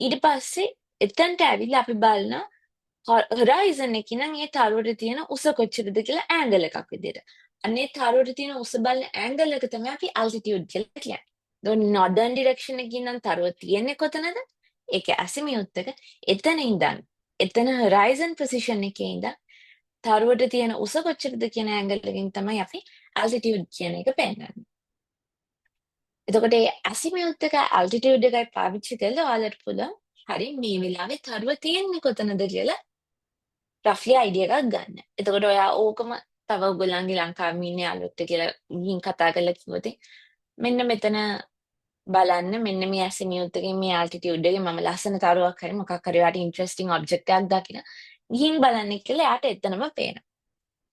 ඊට පස්සේ එතනට ඇවිල්ලා අපි බලනවා හොරයිසන් එකේ ඉඳන් ඒ තරුවට තියෙන උස කොච්චරද කියලා ඇන්ගල් එකක් විදියට. අන්න ඒ තරුවට තියෙන උස බලන ඇන්ගල් එක තමයි අපි ඇල්ටිටියුඩ් කියලා කියන්නේ. එතකොට නොදර්න් ඩිරෙක්ෂන් එකේ ඉඳන් තරුව තියෙන්නේ කොතනද? ඒක ඇසිමියුත් එක. එතන ඉඳන් එතන හොරයිසන් පොසිෂන් එකේ ඉඳන් තරුවට තියෙන උස කොච්චරද කියන ඇන්ගල් එකෙන් තමයි අපි ඇල්ටිටියුඩ් කියන එක පෙන්නන්නේ. එතකොට ඒ ඇසිමියුත් එක ඇල්ටිටියුඩ් එකයි පාවිච්චි කරලා ඔයාලට පුළුවන් හරි මේ වෙලාවේ තරුව තියෙන්නේ කොතනද කියලා රෆ්ලි අයිඩියා එකක් ගන්න. එතකොට ඔයා ඕකම තව ඔයගොල්ලන්ගේ ලංකාවේ ඉන්න යාළුවෙක්ට කියලා ගිහින් කතා කරලා කිව්වොත් මෙන්න මෙතන බලන්න මෙන්න මේ ඇසිමියුත් එකෙන් මේ ඇල්ටිටියුඩ් එකෙන් මම ලස්සන තරුවක් හරි මොකක් හරි ඔයාට ඉන්ටරෙස්ටිං ඔබ්ජෙක්ට් එකක් දකින ගිහින් බලන්න කියලා එයාට එතනම පේනවා.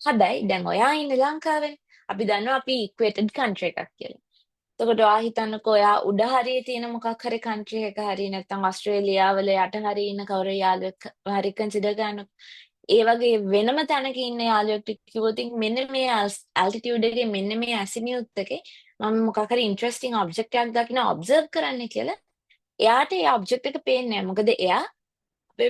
හැබැයි දැන් ඔයා ඉන්නේ ලංකාවේනේ. අපි දන්නවා අපි ඉක්වේටඩ් කන්ට්‍රි එකක් කියලා. එතකොට ඔයා හිතන්නකෝ ඔයා උඩ හරියේ තියෙන මොකක් හරි කන්ට්‍රි එකක හරි නැත්නම් ඕස්ට්‍රේලියාවල යට හරි ඉන්න කවුරු යාළුවෙක් හරි කන්සිඩර් කරන්නකෝ. ඒ වගේ වෙනම තැනක ඉන්න යාළුවෙක්ට කිව්වොත් මෙන්න මේ ඇල්ටිටියුඩ් එකේ මෙන්න මේ ඇසිමියුත් එකේ මම මොකක් හරි ඉන්ටරෙස්ටිං ඔබ්ජෙක්ට් එකක් දකින්න ඔබ්සර්ව් කරන්න කියලා එයාට ඒ ඔබ්ජෙක්ට් එක පේන්නේ නැහැ. මොකද එයා අපේ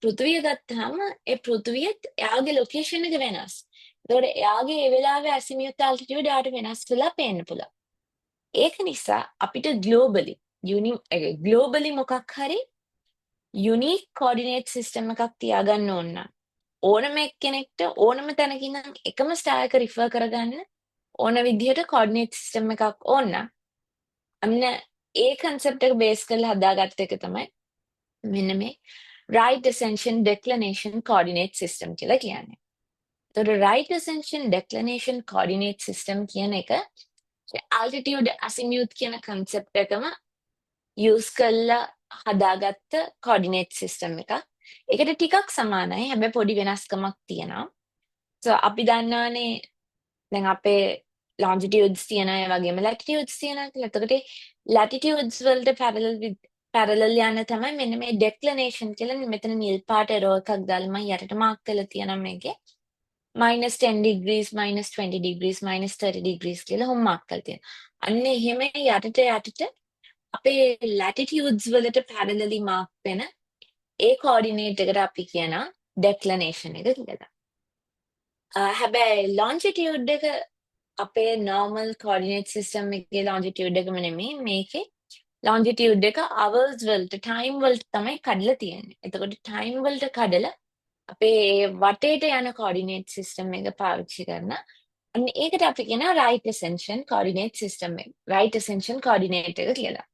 පෘථුවිය ගත්තාම ඒ පෘථුවියත් එයාගේ ලොකේෂන් එක වෙනස්. එතකොට එයාගේ ඒ වෙලාවේ ඇසිමියුත් ඇල්ටිටියුඩ් එයාට වෙනස් වෙලා පේන්න පුළුවන්. ඒක නිසා අපිට ග්ලෝබලි යුනි ග්ලෝබලි මොකක් හරි යුනික් කෝඩිනේට් සිස්ටම් එකක් තියාගන්න ඕන නම්, ඕනම එක්කෙනෙක්ට ඕනම තැනක ඉඳන් එකම ස්ටාර් එක රිෆර් කරගන්න ඕන විදිහට කෝඩිනේට් සිස්ටම් එකක් ඕන නම්, අන්න ඒ කන්සෙප්ට් එක බේස් කරලා හදාගත්ත එක තමයි මෙන්න මේ right ascension declination coordinate system කියලා කියන්නේ. එතකොට right ascension declination coordinate system කියන එක altitude azimuth කියන කන්සෙප්ට් එකම යූස් කරලා හදාගත්ත කෝඩිනේට් සිස්ටම් එකක්. ඒකට ටිකක් සමානයි. හැබැයි පොඩි වෙනස්කමක් තියෙනවා. So අපි දන්නවනේ දැන් අපේ longitudes තියෙන අය වගේම latitudes තියෙනවා කියලා. එතකොට latitudes වලට parallel යන තමයි මෙන්න මේ declination කියලා. මෙතන නිල් පාට ඇරෝ එකක් දාලා මම යටට මාක් කරලා තියෙනවා මේකේ. Minus 10 degrees, minus 20 degrees, minus 30 degrees කියලා ඔහොම මාක් කරලා තියෙනවා. අන්න එහෙම යටට යටට අපේ latitudes වලට parallelly mark වෙන ඒ කෝඩිනේට් එකට අපි කියනවා ඩෙක්ලනේෂන් එක කියලා. හැබැයි ලොන්ජිටියුඩ් එක අපේ නෝමල් කෝඩිනේට් සිස්ටම් එකේ ලොන්ජිටියුඩ් එකම නෙමෙයි. මේකේ ලොන්ජිටියුඩ් එක අවර්ස් වලට, ටයිම් වලට තමයි කඩලා තියෙන්නේ. එතකොට ටයිම් වලට කඩලා අපේ වටේට යන කෝඩිනේට් සිස්ටම් එක පාවිච්චි කරන අන්න ඒකට අපි කියනවා රයිට් ඇසෙන්ෂන් කෝඩිනේට් සිස්ටම් එක. රයිට් ඇසෙන්ෂන් කෝඩිනේට් එක කියලා.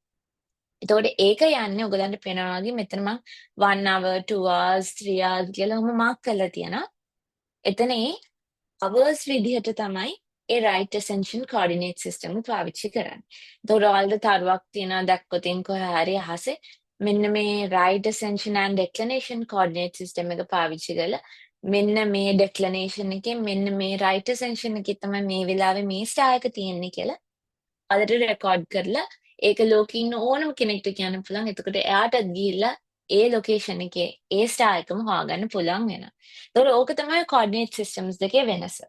එතකොට ඒක යන්නේ ඔයගලන්ට පේනවා වගේ මෙතන මං 1 hour, 2 hours, 3 hours කියලා ඔහොම මාක් කරලා තියෙනවා. එතන ඒ hours විදිහට තමයි ඒ right ascension coordinate system එක පාවිච්චි කරන්නේ. එතකොට ඔයාලට තරුවක් තියෙනවා දැක්කොත් කොහේ හරි අහසේ, මෙන්න මේ right ascension and declination coordinate system එක පාවිච්චි කරලා මෙන්න මේ declination එකෙන් මෙන්න මේ right ascension එකේ තමයි මේ වෙලාවේ මේ ස්ටාර් එක තියෙන්නේ කියලා අදට රෙකෝඩ් කරලා ඒක ලෝකේ ඉන්න ඕනම කෙනෙක්ට කියන්න පුළුවන්. එතකොට එයාටත් ගිහිල්ලා ඒ ලොකේෂන් එකේ ඒ ස්ටාර් එකම හොයාගන්න පුළුවන් වෙනවා. එතකොට ඕක තමයි කෝඩිනේට් සිස්ටම්ස් දෙකේ වෙනස.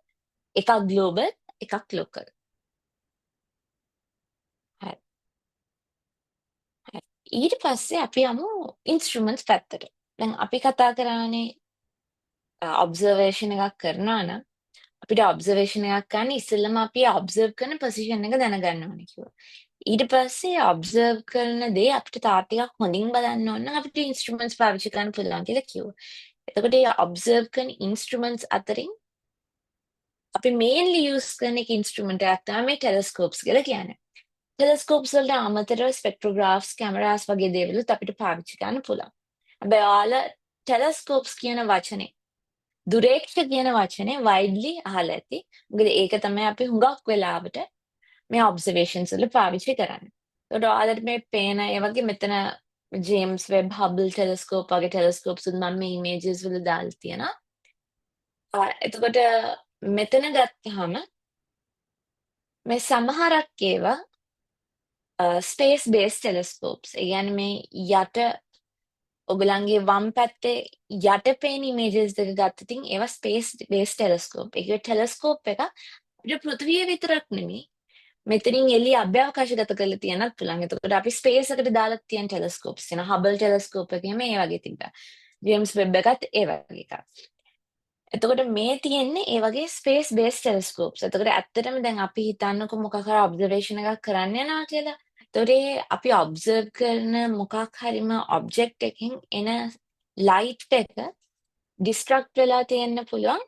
එකක් ග්ලෝබල්, එකක් ලෝකල්. හරි. හරි. ඊට පස්සේ අපි යමු ඉන්ස්ට්‍රුමන්ට්ස් පැත්තට. දැන් අපි කතා කරානේ ඔබ්සර්වේෂන් එකක් කරනවා නම් අපිට ඔබ්සර්වේෂන් එකක් කරන්න ඉස්සෙල්ලම අපි ඔබ්සර්ව් කරන පොසිෂන් එක දැනගන්න ඕනේ කිව්වා. ඊට පස්සේ ඔබ්සර්ව් කරන දේ අපිට තව ටිකක් හොඳින් බලන්න ඕන නම් අපිට ඉන්ස්ට්‍රුමන්ට්ස් පාවිච්චි කරන්න පුළුවන් කියලා කිව්වා. එතකොට මේ ඔබ්සර්ව් කරන ඉන්ස්ට්‍රුමන්ට්ස් අතරින් අපි මේන්ලි යූස් කරන එක ඉන්ස්ට්‍රුමන්ට් එකක් තමයි මේ ටෙලස්කෝප්ස් කියලා කියන්නේ. ටෙලස්කෝප්ස් වලට අමතරව ස්පෙක්ට්‍රෝග්‍රාෆ්ස්, කැමරාස් වගේ දේවලුත් අපිට පාවිච්චි කරන්න පුළුවන්. හැබැයි ඔයාලා ටෙලස්කෝප්ස් කියන වචනේ, දුරේක්ෂ කියන වචනේ වයිඩ්ලි අහලා ඇති. මොකද ඒක තමයි අපි හුඟක් වෙලාවට මේ ඔබ්සර්වේෂන්ස් වල පාවිච්චි කරන්නේ. ඒකට ඔයාලට මේ පේන ඒ වගේ මෙතන ජේම්ස් වෙබ්, හබල් ටෙලස්කෝප් වගේ ටෙලස්කෝප්ස් උත් මම මේ ඉමේජස් වල දාලා තියෙනවා. එතකොට මෙතන ගත්තාම මේ සමහරක් ඒවා ස්පේස් බේස් ටෙලස්කෝප්ස්. ඒ කියන්නේ මේ යට ඔයගලන්ගේ වම් පැත්තේ යට පේන ඉමේජස් දෙක ගත්තොත් ඉතින් ඒවා ස්පේස් බේස් ටෙලස්කෝප්. ඒ කියන්නේ ටෙලස්කෝප් එක අපිට පෘථිවිය විතරක් නෙමෙයි, මෙතනින් එළිය අභ්‍යවකාශගත කරලා තියන්නත් පුළුවන්. එතකොට අපි ස්පේස් එකට දාලා තියෙන ටෙලස්කෝප්ස් තියෙනවා. හබල් ටෙලස්කෝප් එක එහෙම ඒ වගේ තිබ්බා. ජේම්ස් වෙබ් එකත් ඒ වගේ එකක්. එතකොට මේ තියෙන්නේ ඒ වගේ ස්පේස් බේස් ටෙලස්කෝප්ස්. එතකොට ඇත්තටම දැන් අපි හිතන්නකො මොකක් හරි ඔබ්සර්වේෂන් එකක් කරන්න යනවා කියලා. එතකොට ඒ අපි ඔබ්සර්ව් කරන මොකක් හරිම ඔබ්ජෙක්ට් එකෙන් එන ලයිට් එක ඩිස්ට්‍රක්ට් වෙලා තියෙන්න පුළුවන්.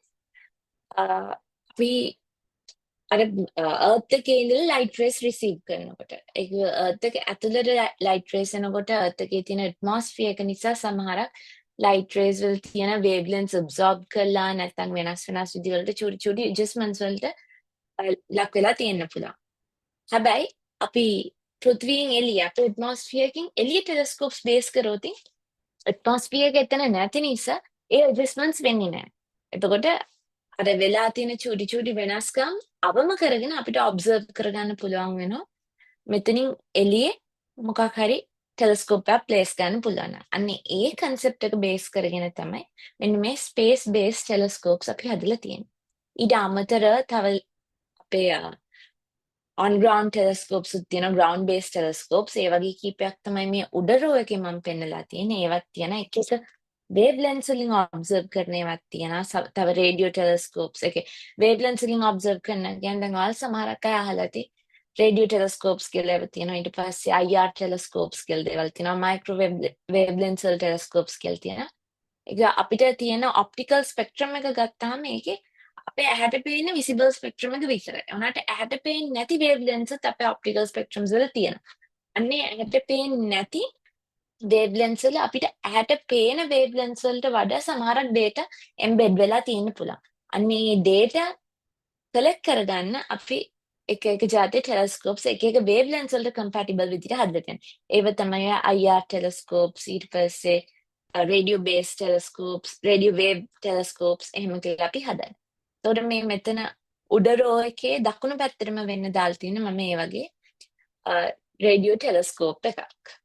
අපි අර අර්ත් එකේ ඉඳලා ලයිට් රේස් රිසීව් කරනකොට, ඒක අර්ත් එක ඇතුළට ලයිට් රේස් එනකොට අර්ත් එකේ තියෙන ඇට්මොස්ෆියර් එක නිසා සමහරක් ලයිට් රේස් වල තියෙන වේව්ලෙන්ත්ස් ඇබ්සෝබ් කරලා නැත්නම් වෙනස් වෙනස් විදි වලට චූටි චූටි ඇඩ්ජස්ට්මන්ට්ස් වලට ලක් වෙලා තියෙන්න පුළුවන්. හැබැයි අපි පෘථිවියෙන් එළිය, අපේ ඇට්මොස්ෆියර් එකකින් එළිය ටෙලස්කෝප්ස් බේස් කරොත් ඇට්මොස්ෆියර් එක එතන නැති නිසා ඒ ඇඩ්ජස්ට්මන්ට්ස් වෙන්නේ නැහැ. එතකොට අර වෙලා තියෙන චූටි චූටි වෙනස්කම් අවම කරගෙන අපිට ඔබ්සර්ව් කරගන්න පුළුවන් වෙනවා. මෙතනින් එළියේ මොකක් හරි ටෙලස්කෝප් එකක් ප්ලේස් කරන්න පුළුවන්. අන්න ඒ කන්සෙප්ට් එක බේස් කරගෙන තමයි මෙන්න මේ ස්පේස් බේස් ටෙලස්කෝප්ස් අපි හදලා තියෙන්නේ. ඊට අමතරව තව අපේ ඔන් ග්‍රවුන්ඩ් ටෙලස්කෝප්ස් උත් තියෙනවා, ග්‍රවුන්ඩ් බේස් ටෙලස්කෝප්ස්. ඒ වගේ කීපයක් තමයි මේ උඩ රෝ එකේ මම පෙන්නලා තියෙන්නේ. ඒවත් තියෙන එක එක වේව්ලෙන්ත්ස් වලින් ඔබ්සර්ව් කරන ඒවාත් තියෙනවා. තව රේඩියෝ ටෙලස්කෝප්ස් එකේ වේව්ලෙන්ත්ස් වලින් ඔබ්සර්ව් කරන කියන්නේ දැන් ඔයාලා සමහරක් අය අහලා ඇති රේඩියෝ ටෙලස්කෝප්ස් කියලා ඒවා තියෙනවා. ඊට පස්සේ IR ටෙලස්කෝප්ස් කියලා දේවල් තියෙනවා. මයික්‍රෝවේව් වේව්ලෙන්ත්ස් වල ටෙලස්කෝප්ස් කියලා තියෙනවා. ඒක අපිට තියෙන ඔප්ටිකල් ස්පෙක්ට්‍රම් එක ගත්තාම ඒකේ අපේ ඇහැට පේන විසිබල් ස්පෙක්ට්‍රම් එක විතරයි. ඒ වුණාට ඇහැට පේන්නේ නැති වේව්ලෙන්ත්ස් අපේ ඔප්ටිකල් ස්පෙක්ට්‍රම්ස් වල තියෙනවා. අන්නේ ඇහැට පේන්නේ නැති වේව්ලෙන්ත්ස් වල අපිට ඇහැට පේන වේව්ලෙන්ත්ස් වලට වඩා සමහරක් ඩේටා එම්බෙඩ් වෙලා තියෙන්න පුළුවන්. අන්න ඒ ඩේටා කලෙක්ට් කරගන්න අපි එක එක ජාතියේ ටෙලස්කෝප්ස් එක එක වේව්ලෙන්ත්ස් වලට කම්පැටිබල් විදිහට හදලා තියෙනවා. ඒව තමයි IR ටෙලස්කෝප්ස්, ඊට පස්සේ රේඩියෝ බේස් ටෙලස්කෝප්ස්, රේඩියෝ වේව් ටෙලස්කෝප්ස් එහෙම කියලා අපි හදන්නේ. එතකොට මේ මෙතන උඩ රෝ එකේ දකුණු පැත්තටම වෙන්න දාලා තියෙන මම මේ වගේ රේඩියෝ ටෙලස්කෝප් එකක්.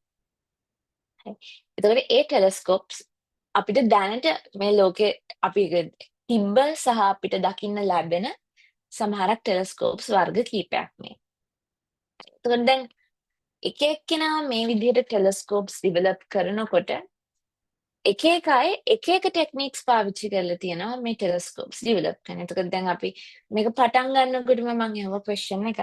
එතකොට ඒ ටෙලස්කෝප්ස් අපිට දැනට මේ ලෝකේ අපි තිබ්බ සහ අපිට දකින්න ලැබෙන සමහරක් ටෙලස්කෝප්ස් වර්ග කීපයක් මේ. එතකොට දැන් එක එක්කෙනා මේ විදිහට ටෙලස්කෝප්ස් ඩිවෙලොප් කරනකොට එක එක අය එක එක ටෙක්නික්ස් පාවිච්චි කරලා තියෙනවා මේ ටෙලස්කෝප්ස් ඩිවෙලොප් කරන්න. එතකොට දැන් අපි මේක පටන් ගන්නකොටම මම ඇහුවා ක්වෙස්චන් එක.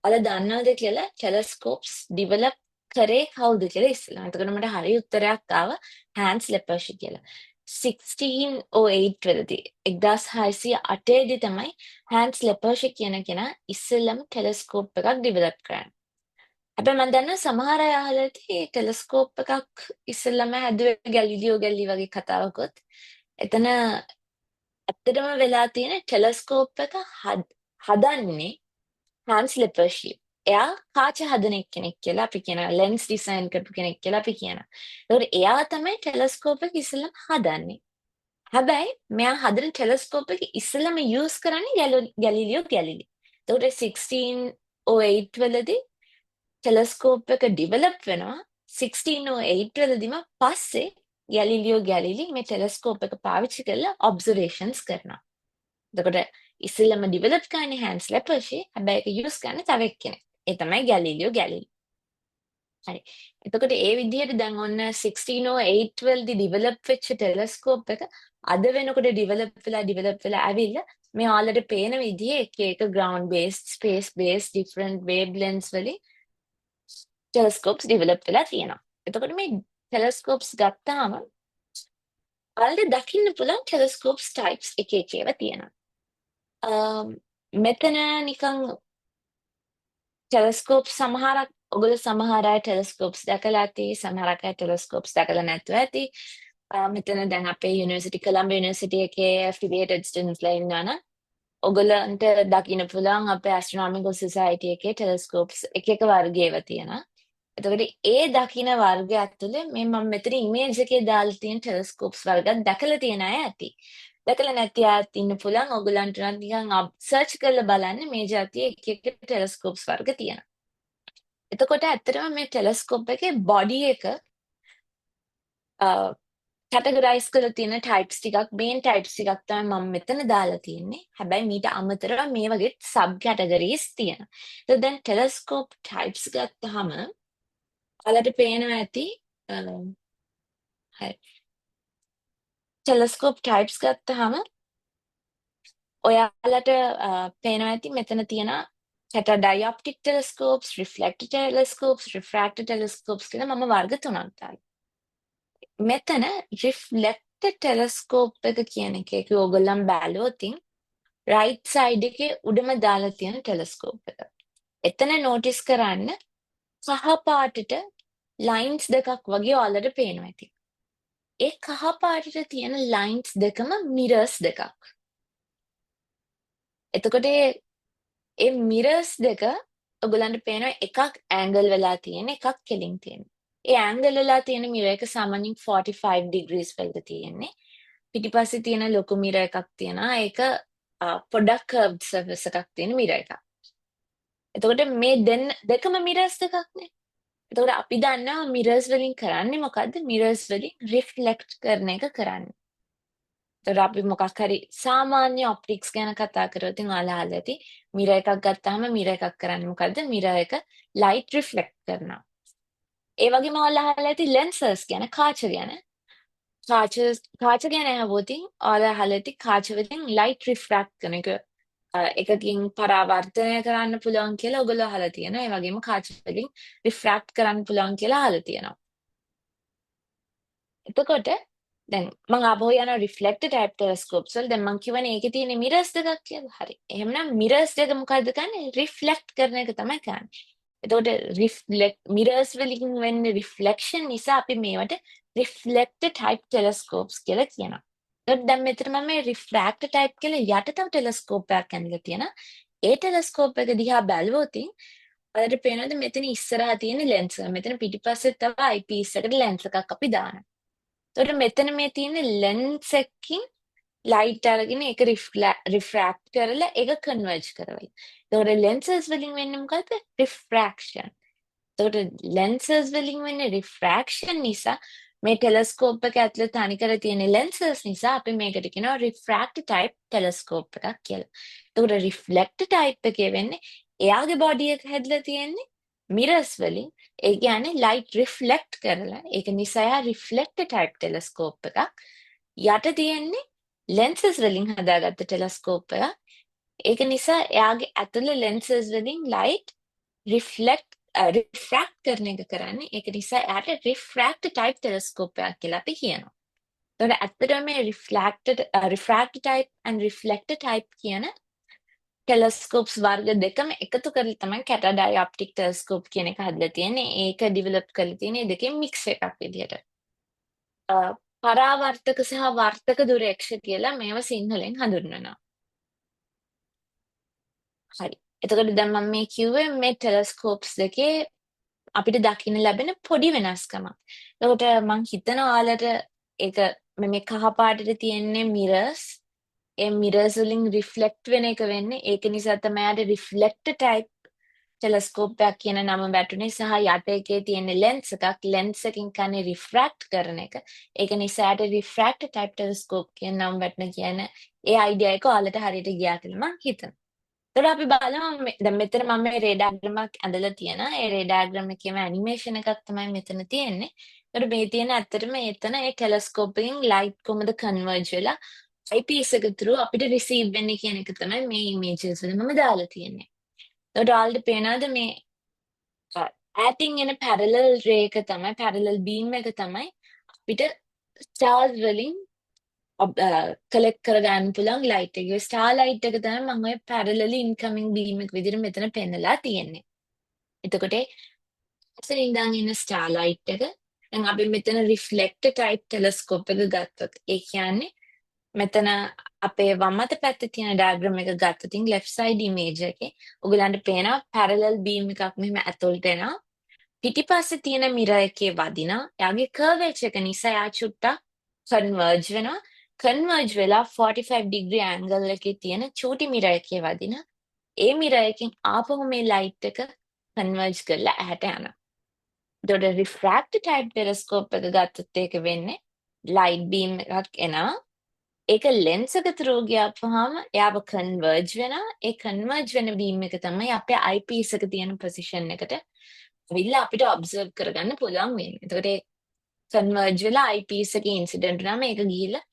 ඔයාලා දන්නවද කියලා ටෙලස්කෝප්ස් ඩිවෙලොප් කරේ කවුද කියලා ඉස්සෙල්ලා. එතකොට මට හරි උත්තරයක් ආවා හෑන්ස් ලෙපර්ෂි කියලා. 1608 වලදී, 1608 දී තමයි හෑන්ස් ලෙපර්ෂි කියන කෙනා ඉස්සෙල්ලම ටෙලස්කෝප් එකක් ඩිවෙලොප් කරන්නේ. හැබැයි මම දන්නවා සමහර අය අහලා ඇති ටෙලස්කෝප් එකක් ඉස්සෙල්ලම හැදුවේ ගැලිලියෝ ගැලිලි වගේ කතාවකුත්. එතන ඇත්තටම වෙලා තියෙන ටෙලස්කෝප් එක හදන්නේ හාන්ස් ලිපර්ෂි. එයා කාච හදන එක්කෙනෙක් කියලා අපි කියනවා. ලෙන්ස් ඩිසයින් කරපු කෙනෙක් කියලා අපි කියනවා. ඒතකොට එයා තමයි ටෙලස්කෝප් එක ඉස්සෙල්ලම හදන්නේ. හැබැයි මෙයා හදන ටෙලස්කෝප් එක ඉස්සෙල්ලම යූස් කරන්නේ ගැලිලියෝ ගැලිලි. එතකොට 1608 වලදී ටෙලස්කෝප් එක ඩිවෙලොප් වෙනවා. 1608 වලදීම පස්සේ ගැලිලියෝ ගැලිලි මේ ටෙලස්කෝප් එක පාවිච්චි කරලා ඔබ්සර්වේෂන්ස් කරනවා. එතකොට ඉස්සෙල්ලම ඩිවෙලොප් කරන්නේ හෑන්ස් ලැපර්ෂි. හැබැයි ඒක යූස් කරන්නේ තව එක්කෙනෙක්. ඒ තමයි ගැලිලියෝ ගැලිලි. හරි. එතකොට ඒ විදිහට දැන් ඔන්න 1608 වලදී ඩිවෙලොප් වෙච්ච ටෙලස්කෝප් එක අද වෙනකොට ඩිවෙලොප් වෙලා ඩිවෙලොප් වෙලා ඇවිල්ලා මේ ඔයාලට පේන විදිහේ එක එක ground based, space based, different wavelengths වලින් ටෙලස්කෝප්ස් ඩිවෙලොප් වෙලා තියෙනවා. එතකොට මේ ටෙලස්කෝප්ස් ගත්තාම ඔයාලට දකින්න පුළුවන් ටෙලස්කෝප්ස් ටයිප්ස් එක එක ඒවා තියෙනවා. මෙතන නිකන් ටෙලස්කෝප් සමහරක් ඔගොල්ලෝ සමහර අය ටෙලස්කෝප්ස් දැකලා ඇති, සමහරක් අය ටෙලස්කෝප්ස් දැකලා නැතුව ඇති. මෙතන දැන් අපේ යුනිවර්සිටි, කොලම්බියා යුනිවර්සිටි එකේ ඇෆිලියේටඩ් ස්ටුඩන්ට්ස්ලා ඉන්නවා නම් ඔයගොල්ලන්ට දකින්න පුළුවන් අපේ ඇස්ට්‍රොනොමිකල් සොසයිටි එකේ ටෙලස්කෝප්ස් එක එක වර්ග ඒවා තියෙනවා. එතකොට ඒ දකින වර්ග ඇතුලේ මේ මම මෙතන ඉමේජ් එකේ දාලා තියෙන ටෙලස්කෝප්ස් වර්ගත් දැකලා තියෙන අය ඇති. දැකලා නැති අයත් ඉන්න පුළුවන්. ඔයගොල්ලන්ට නම් නිකන් සර්ච් කරලා බලන්න මේ ජාතියේ එක එක ටෙලස්කෝප්ස් වර්ග තියෙනවා. එතකොට ඇත්තටම මේ ටෙලස්කෝප් එකේ බොඩි එක කැටගරයිස් කරලා තියෙන ටයිප්ස් ටිකක්, මේන් ටයිප්ස් ටිකක් තමයි මම මෙතන දාලා තියෙන්නේ. හැබැයි මීට අමතරව මේ වගේ සබ් කැටගරීස් තියෙනවා. එතකොට දැන් ටෙලස්කෝප් ටයිප්ස් ගත්තාම ඔයාලට පේනවා ඇති. හරි. ටෙලස්කෝප් ටයිප්ස් ගත්තාම ඔයාලට පේනවා ඇති මෙතන තියෙන catadioptric telescopes, reflector telescopes, refractor telescopes කියලා මම වර්ග තුනක් දාලා. මෙතන රිෆ්ලෙක්ටර් ටෙලස්කෝප් එක කියන එක ඒක ඕගොල්ලන් බැලුවොත් රයිට් සයිඩ් එකේ උඩම දාලා තියෙන ටෙලස්කෝප් එක. එතන නෝටිස් කරන්න කහ පාටට ලයින්ස් දෙකක් වගේ ඔයාලට පේනවා ඇති. ඒ කහ පාටට තියෙන ලයින්ස් දෙකම මිරර්ස් දෙකක්. එතකොට ඒ ඒ මිරර්ස් දෙක ඔයගොල්ලන්ට පේනවා එකක් ඇන්ගල් වෙලා තියෙන, එකක් කෙලින් තියෙන. ඒ ඇන්ගල් වෙලා තියෙන මිරර් එක සාමාන්‍යයෙන් 45 ඩිග්‍රීස් වලට තියෙන්නේ. පිටිපස්සේ තියෙන ලොකු මිරර් එකක් තියෙනවා. ඒක පොඩ්ඩක් කර්ව්ඩ් සර්ෆස් එකක් තියෙන මිරර් එකක්. එතකොට මේ දෙන්න දෙකම මිරර්ස් දෙකක්නේ. එතකොට අපි දන්නවා මිරර්ස් වලින් කරන්නේ මොකද්ද? මිරර්ස් වලින් රිෆ්ලෙක්ට් කරන එක කරන්නේ. එතකොට අපි මොකක් හරි සාමාන්‍ය ඔප්ටික්ස් ගැන කතා කරොත් ඉතින් ඔයාලා අහලා ඇති, මිරර් එකක් ගත්තාම මිරර් එකක් කරන්නේ මොකද්ද? මිරර් එක ලයිට් රිෆ්ලෙක්ට් කරනවා. ඒ වගේම ඔයාලා අහලා ඇති ලෙන්සස් ගැන, කාච ගැන. කාච කාච ගැන ඇහුවොත් ඔයාලා අහලා ඇති කාච වලින් ලයිට් රිෆ්‍රැක්ට් කරන එක. එකකින් පරාවර්තනය කරන්න පුළුවන් කියලා ඔයගොල්ලෝ අහලා තියෙනවා. ඒ වගේම කාච වලින් රිෆ්‍රැක්ට් කරන්න පුළුවන් කියලා අහලා තියෙනවා. එතකොට දැන් මං ආපහු යනවා රිෆ්ලෙක්ටර් ටයිප් ටෙලස්කෝප්ස් වල. දැන් මං කිව්වනේ ඒකේ තියෙන මිරර්ස් දෙකක් කියලා. හරි. එහෙමනම් මිරර්ස් දෙක මොකද්ද කරන්නේ? රිෆ්ලෙක්ට් කරන එක තමයි කරන්නේ. එතකොට රිෆ්ලෙක්ට් මිරර්ස් වලින් වෙන්නේ රිෆ්ලෙක්ෂන් නිසා අපි මේවට රිෆ්ලෙක්ටර් ටයිප් ටෙලස්කෝප්ස් කියලා කියනවා. එතකොට දැන් මෙතන මම මේ රිෆ්‍රැක්ටර් ටයිප් කියලා යට තව ටෙලස්කෝප් එකක් ඇඳලා තියෙනවා. ඒ ටෙලස්කෝප් එක දිහා බැලුවොත් ඔයාලට පේනවද මෙතන ඉස්සරහා තියෙන ලෙන්ස් එක. මෙතන පිටිපස්සේ තව අයිපීස් එකට ලෙන්ස් එකක් අපි දානවා. එතකොට මෙතන මේ තියෙන ලෙන්ස් එකකින් ලයිට් අරගෙන ඒක රිෆ්‍රැක්ට් කරලා ඒක කන්වර්ජ් කරවල. එතකොට ලෙන්සස් වලින් වෙන්නේ මොකද්ද? රිෆ්‍රැක්ෂන්. එතකොට ලෙන්සස් වලින් වෙන්නේ රිෆ්‍රැක්ෂන් නිසා, මේ ටෙලස්කෝප් එක ඇතුළේ තනිකර තියෙන ලෙන්සස් නිසා අපි මේකට කියනවා රිෆ්‍රැක්ටර් ටයිප් ටෙලස්කෝප් එකක් කියලා. එතකොට රිෆ්ලෙක්ටර් ටයිප් එකේ වෙන්නේ එයාගේ බොඩි එක හැදලා තියෙන්නේ මිරර්ස් වලින්. ඒ කියන්නේ ලයිට් රිෆ්ලෙක්ට් කරලා. ඒක නිසා එයා රිෆ්ලෙක්ටර් ටයිප් ටෙලස්කෝප් එකක්. යට තියෙන්නේ ලෙන්සස් වලින් හදාගත්ත ටෙලස්කෝප් එකක්. ඒක නිසා එයාගේ ඇතුළේ ලෙන්සස් වලින් ලයිට් රිෆ්ලෙක්ට් රිෆ්‍රැක්ට් කරන එක කරන්නේ. ඒක නිසා එයාට රිෆ්‍රැක්ටර් ටයිප් ටෙලස්කෝප් එකක් කියලා අපි කියනවා. එතකොට ඇත්තටම මේ රිෆ්‍රැක්ටර් ටයිප් ඇන්ඩ් රිෆ්ලෙක්ටර් ටයිප් කියන ටෙලස්කෝප්ස් වර්ග දෙකම එකතු කරලා තමයි කැටාඩයොප්ටික් ටෙලස්කෝප් කියන එක හදලා තියෙන්නේ. ඒක ඩිවෙලොප් කරලා තියෙන්නේ දෙකෙන් මික්ස් එකක් විදිහට. පරාවර්තක සහ වර්තක දුරේක්ෂ කියලා මේවා සිංහලෙන් හඳුන්වනවා. හරි. එතකොට දැන් මම මේ කිව්වේ මේ ටෙලස්කෝප්ස් දෙකේ අපිට දකින්න ලැබෙන පොඩි වෙනස්කමක්. එතකොට මං හිතනවා ඔයාලට ඒක මේ කහ පාටට තියෙන්නේ මිරර්ස්. ඒ මිරර්ස් වලින් රිෆ්ලෙක්ට් වෙන එක වෙන්නේ. ඒක නිසා තමයි අර රිෆ්ලෙක්ටර් ටයිප් ටෙලස්කෝප් එකක් කියන නම වැටුනේ. සහ යට එකේ තියෙන ලෙන්ස් එකක්, ලෙන්ස් එකකින් කන්නේ රිෆ්‍රැක්ට් කරන එක. ඒක නිසා යට රිෆ්‍රැක්ටර් ටයිප් ටෙලස්කෝප් කියන නම වැටුණ කියන ඒ අයිඩියා එක ඔයාලට හරියට ගියා කියලා මං හිතනවා. එතකොට අපි බලමු, දැන් මෙතන මම මේ රේ ඩයග්‍රෑම් එකක් ඇඳලා තියෙනවා. ඒ රේ ඩයග්‍රෑම් එකේම ඇනිමේෂන් එකක් තමයි මෙතන තියෙන්නේ. එතකොට මේ තියෙන ඇත්තටම එතන ඒ ටෙලස්කෝප් එකෙන් ලයිට් කොහොමද කන්වර්ජ් වෙලා eyepiece එක through අපිට රිසීව් වෙන්නේ කියන එක තමයි මේ ඉමේජස් වල මම දාලා තියෙන්නේ. එතකොට ඔයාලට පේනවද මේ ඈතින් එන පැරලල් රේ එක තමයි, පැරලල් බීම් එක තමයි අපිට ස්ටාර්ස් වලින් කලෙක්ට් කරගන්න පුළුවන් ලයිට් එක. ස්ටාර් ලයිට් එක තමයි මම ඔය පැරලලි ඉන්කමින් බීම් එක විදිහට මෙතන පෙන්නලා තියෙන්නේ. එතකොට එතන ඉඳන් එන ස්ටාර් ලයිට් එක, දැන් අපි මෙතන රිෆ්ලෙක්ටර් ටයිප් ටෙලස්කෝප් එක ගත්තොත්, ඒ කියන්නේ මෙතන අපේ වම් අත පැත්තේ තියෙන ඩයග්‍රෑම් එක ගත්තොත්, ලෙෆ්ට් සයිඩ් ඉමේජ් එකේ ඔයගලන්ට පේනවා පැරලල් බීම් එකක් මෙහෙම ඇතුළට එනවා. පිටිපස්සේ තියෙන මිරර් එකේ වදිනවා. එයාගේ කර්වේචර් එක නිසා එයා චුට්ටක් කන්වර්ජ් වෙනවා. කන්වර්ජ් වෙලා 45 ඩිග්‍රී ඇන්ගල් එකේ තියෙන චූටි මිරර් එකේ වදිනවා. ඒ මිරර් එකෙන් ආපහු මේ ලයිට් එක කන්වර්ජ් කරලා ඇහැට යනවා. එතකොට රිෆ්‍රැක්ටර් ටයිප් ටෙලස්කෝප් එක ගත්තොත් ඒක වෙන්නේ ලයිට් බීම් එකක් එනවා. ඒක ලෙන්ස් එක ත්‍රූ ගියාපුවාම එයාව කන්වර්ජ් වෙනවා. ඒ කන්වර්ජ් වෙන බීම් එක තමයි අපේ අයිපීස් එක තියෙන පොසිෂන් එකට ඇවිල්ලා අපිට ඔබ්සර්ව් කරගන්න පුළුවන් වෙන්නේ. එතකොට ඒ කන්වර්ජ් වෙලා අයිපීස් එකේ ඉන්සිඩන්ට් වුණාම ඒක ගිහිල්ලා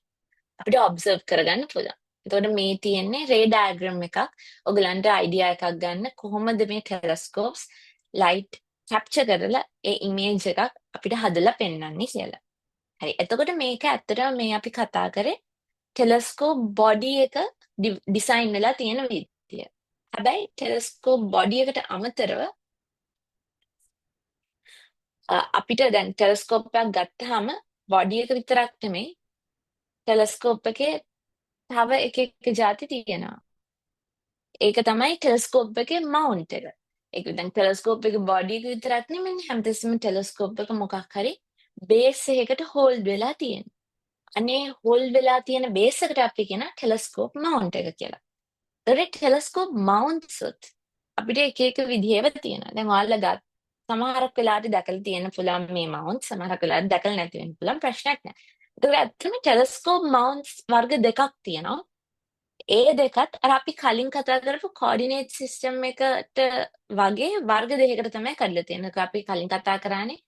අපිට ඔබ්සර්ව් කරගන්න පුළුවන්. එතකොට මේ තියෙන්නේ රේ ඩයග්‍රෑම් එකක්. ඔයගලන්ට අයිඩියා එකක් ගන්න කොහොමද මේ ටෙලස්කෝප්ස් ලයිට් කැප්චර් කරලා ඒ ඉමේජ් එකක් අපිට හදලා පෙන්වන්නේ කියලා. හරි. එතකොට මේක ඇත්තටම මේ අපි කතා කරේ ටෙලස්කෝප් බොඩි එක ඩිසයින් වෙලා තියෙන විදිය. හැබැයි ටෙලස්කෝප් බොඩි එකට අමතරව අපිට දැන් ටෙලස්කෝප් එකක් ගත්තාම බොඩි එක විතරක් නෙමෙයි, ටෙලස්කෝප් එකේ තව එක එක ජාති තියෙනවා. ඒක තමයි ටෙලස්කෝප් එකේ මවුන්ට් එක. ඒක දැන් ටෙලස්කෝප් එකේ බොඩි එක විතරක් නෙමෙයි, හැමතිස්සෙම ටෙලස්කෝප් එක මොකක් හරි බේස් එකකට හෝල්ඩ් වෙලා තියෙනවා. අනේ හෝල්ඩ් වෙලා තියෙන බේස් එකට අපි කියන ටෙලස්කෝප් මවුන්ට් එක කියලා. ඒතකොට ටෙලස්කෝප් මවුන්ට්ස් උත් අපිට එක එක විදිහේව තියෙනවා. දැන් ඔයාලා ගත් සමහරක් වෙලාවට දැකලා තියෙන්න පුළුවන් මේ මවුන්ට්, සමහරක් වෙලාවට දැකලා නැති වෙන්න පුළුවන්, ප්‍රශ්නයක් නෑ. ඒතකොට ඇත්තටම ටෙලස්කෝප් මවුන්ට්ස් වර්ග දෙකක් තියෙනවා. ඒ දෙකත් අර අපි කලින් කතා කරපු කෝඩිනේට් සිස්ටම් එකට වගේ වර්ග දෙකකට තමයි කඩලා තියෙන්නේ. අපි කලින් කතා කරානේ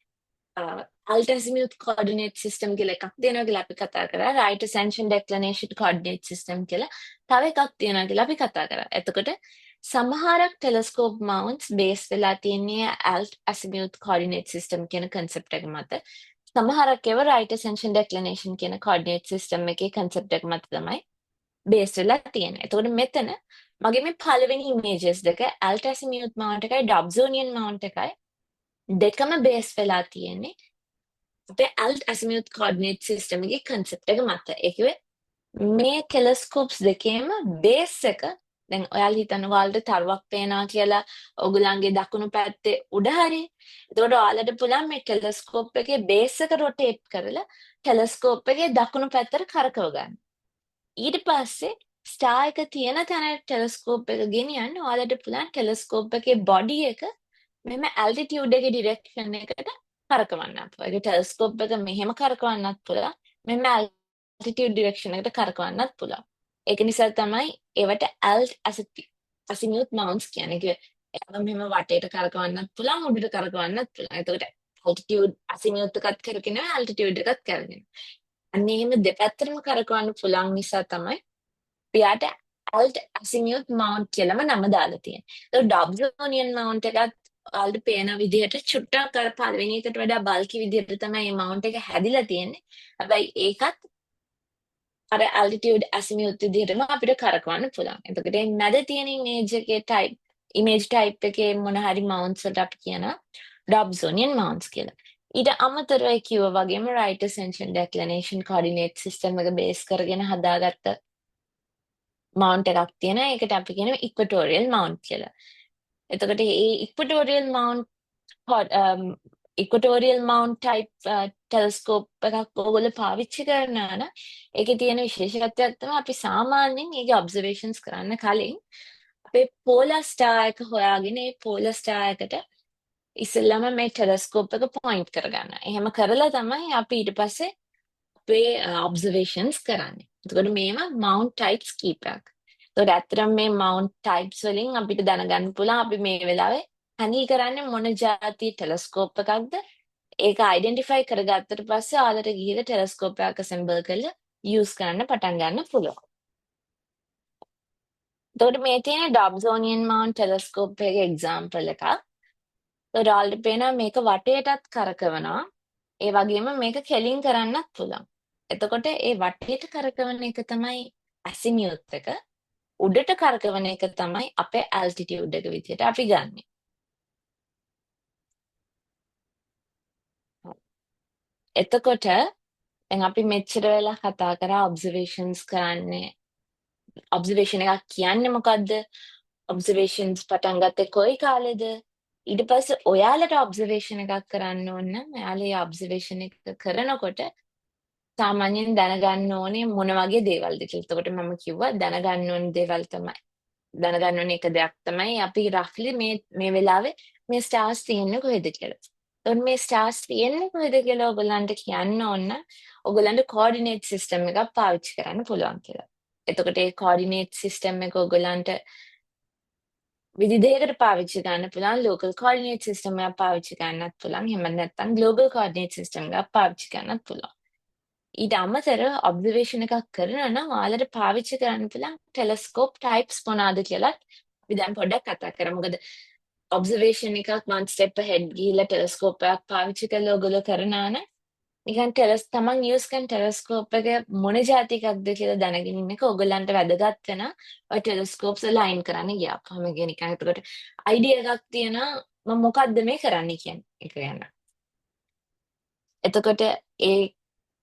Alt azimuth coordinate system කියලා එකක් තියෙනවා කියලා අපි කතා කරා. Right ascension declination coordinate system කියලා තව එකක් තියෙනවා කියලා අපි කතා කරා. එතකොට සමහරක් ටෙලස්කෝප් මවුන්ට්ස් බේස් වෙලා තියෙන්නේ alt azimuth coordinate system කියන කන්සෙප්ට් එක මත. සමහරක් ඒවා right ascension declination කියන coordinate system එකේ කන්සෙප්ට් එක මත තමයි බේස් වෙලා තියෙන්නේ. එතකොට මෙතන මගේ මේ පළවෙනි ඉමේජස් දෙක, alt azimuth mount එකයි Dobsonian mount එකයි දෙකම බේස් වෙලා තියෙන්නේ අපේ alt azimuth coordinate system එකේ කන්සෙප්ට් එක මත. ඒ කිව්වේ මේ ටෙලස්කෝප්ස් දෙකේම බේස් එක, දැන් ඔයාලා හිතන්න ඔයාලට තරුවක් පේනවා කියලා ඔයගොල්ලන්ගේ දකුණු පැත්තේ උඩ හරිය. එතකොට ඔයාලට පුළුවන් මේ ටෙලස්කෝප් එකේ බේස් එක රොටේට් කරලා ටෙලස්කෝප් එකේ දකුණු පැත්තට කරකව ගන්න. ඊට පස්සේ ස්ටාර් එක තියෙන තැනට ටෙලස්කෝප් එක ගෙනියන්න ඔයාලට පුළුවන් ටෙලස්කෝප් එකේ බොඩි එක මෙහෙම ඇල්ටිටියුඩ් එකේ ඩිරෙක්ෂන් එකට කරකවන්න පුළුවන්. ඒක ටෙලස්කෝප් එක මෙහෙම කරකවන්නත් පුළුවන්. මෙහෙම ඇල්ටිටියුඩ් ඩිරෙක්ෂන් එකට කරකවන්නත් පුළුවන්. ඒක නිසා තමයි ඒවට ඇල්ට් ඇසිමියුත් මවුන්ට්ස් කියන්නේ. ඒ කියන්නේ මෙහෙම වටේට කරකවන්නත් පුළුවන්, උඩට කරකවන්නත් පුළුවන්. එතකොට ඇල්ටිටියුඩ් ඇසිමියුත් එකත් කරකිනවා, ඇල්ටිටියුඩ් එකත් කරකිනවා. අන්න එහෙම දෙපැත්තටම කරකවන්න පුළුවන් නිසා තමයි එයාට ඇල්ට් ඇසිමියුත් මවුන්ට් කියලාම නම දාලා තියෙන්නේ. ඒතකොට ඩොබ්සෝනියන් මවුන්ට් එකත් ඔයාලට පේන විදිහට චුට්ටක් අර පළවෙනි එකට වඩා බල්කි විදිහට තමයි මේ මවුන්ට් එක හැදිලා තියෙන්නේ. හැබැයි ඒකත් අර ඇල්ටිටියුඩ් ඇසිමියුත් විදිහටම අපිට කරකවන්න පුළුවන්. එතකොට මේ මැද තියෙන ඉමේජ් එකේ ටයිප්, ඉමේජ් ටයිප් එකේ මොන හරි මවුන්ට්ස් වලට අපි කියනවා ඩොබ්සෝනියන් මවුන්ට්ස් කියලා. ඊට අමතරව ඒ කිව්වා වගේම right ascension declination coordinate system එක බේස් කරගෙන හදාගත්ත මවුන්ට් එකක් තියෙනවා. ඒකට අපි කියනවා ඉක්වටෝරියල් මවුන්ට් කියලා. එතකොට මේ ඉක්වටෝරියල් මවුන්ට් ටයිප් ටෙලස්කෝප් එකක් ඔයගොල්ලෝ පාවිච්චි කරනවා නම් ඒකේ තියෙන විශේෂත්වයක් තමයි අපි සාමාන්‍යයෙන් ඒකේ ඔබ්සර්වේෂන්ස් කරන්න කලින් අපේ පෝලර් ස්ටාර් එක හොයාගෙන ඒ පෝලර් ස්ටාර් එකට ඉස්සෙල්ලාම මේ ටෙලස්කෝප් එක පොයින්ට් කරගන්න. එහෙම කරලා තමයි අපි ඊට පස්සේ අපේ ඔබ්සර්වේෂන්ස් කරන්නේ. එතකොට මේවා මවුන්ට් ටයිප්ස් කීපයක්. එතකොට ඇත්තටම මේ මවුන්ට් ටයිප්ස් වලින් අපිට දැනගන්න පුළුවන් අපි මේ වෙලාවේ හැන්ඩල් කරන්නේ මොන ජාති ටෙලස්කෝප් එකක්ද. ඒක අයිඩෙන්ටිෆයි කරගත්තට පස්සේ ඔයාලට ගිහිල්ලා ටෙලස්කෝප් එකක් ඇසෙම්බල් කරලා යූස් කරන්න පටන් ගන්න පුළුවන්. එතකොට මේ තියෙන ඩොබ්සෝනියන් මවුන්ට් ටෙලස්කෝප් එකේ එක්සැම්පල් එකක්. එතකොට ඔයාලට පේනවා මේක වටේටත් කරකවනවා. ඒ වගේම මේක කෙලින් කරන්නත් පුළුවන්. එතකොට ඒ වටේට කරකවන එක තමයි ඇසිමියුත් එක. උඩට කරකවන එක තමයි අපේ ඇල්ටිටියුඩ් එක විදිහට අපි ගන්නෙ. එතකොට දැන් අපි මෙච්චර වෙලා කතා කරා ඔබ්සර්වේෂන්ස් කරන්නේ, ඔබ්සර්වේෂන් එකක් කියන්නේ මොකද්ද? ඔබ්සර්වේෂන්ස් පටන් ගත්තේ කොයි කාලෙද? ඊට පස්සේ ඔයාලට ඔබ්සර්වේෂන් එකක් කරන්න ඕන නම් ඔයාලා ඒ ඔබ්සර්වේෂන් එක කරනකොට සාමාන්‍යයෙන් දැනගන්න ඕනේ මොන වගේ දේවල්ද කියලා. එතකොට මම කිව්වා දැනගන්න ඕන දේවල් තමයි, දැනගන්න ඕනේ එක දෙයක් තමයි අපි රෆ්ලි මේ මේ වෙලාවේ මේ ස්ටාර්ස් තියෙන්නේ කොහෙද කියලා. එතකොට මේ ස්ටාර්ස් තියෙන්නේ කොහෙද කියලා ඔයගොල්ලන්ට කියන්න ඕන නම් ඔයගොල්ලන්ට කෝඩිනේට් සිස්ටම් එකක් පාවිච්චි කරන්න පුළුවන් කියලා. එතකොට ඒ කෝඩිනේට් සිස්ටම් එක ඔයගොල්ලන්ට විදි දෙකකට පාවිච්චි කරන්න පුළුවන්. ලෝකල් කෝඩිනේට් සිස්ටම් එකක් පාවිච්චි කරන්නත් පුළුවන්. එහෙම නැත්නම් ග්ලෝබල් කෝඩිනේට් සිස්ටම් එකක් පාවිච්චි කරන්නත් පුළුවන්. ඊට අමතරව ඔබ්සර්වේෂන් එකක් කරනවා නම් ඔයාලට පාවිච්චි කරන්න පුළුවන් ටෙලස්කෝප් ටයිප්ස් මොනවාද කියලාත් අපි දැන් පොඩ්ඩක් කතා කරමු. මොකද ඔබ්සර්වේෂන් එකක් වන් ස්ටෙප් අහෙඩ් ගිහිල්ලා ටෙලස්කෝප් එකක් පාවිච්චි කරලා ඔයගොල්ලෝ කරනවා නම් නිකන් තමන් යූස් කරන ටෙලස්කෝප් එක මොන ජාති එකක්ද කියලා දැනගෙන ඉන්න එක ඔයගොල්ලන්ට වැදගත් වෙනවා ඔය ටෙලස්කෝප්ස් අලයින් කරන්න ගියාම. ඒ නිකන් එතකොට අයිඩියා එකක් තියෙනවා මම මොකද්ද මේ කරන්නේ කියන එක ගැන. එතකොට ඒ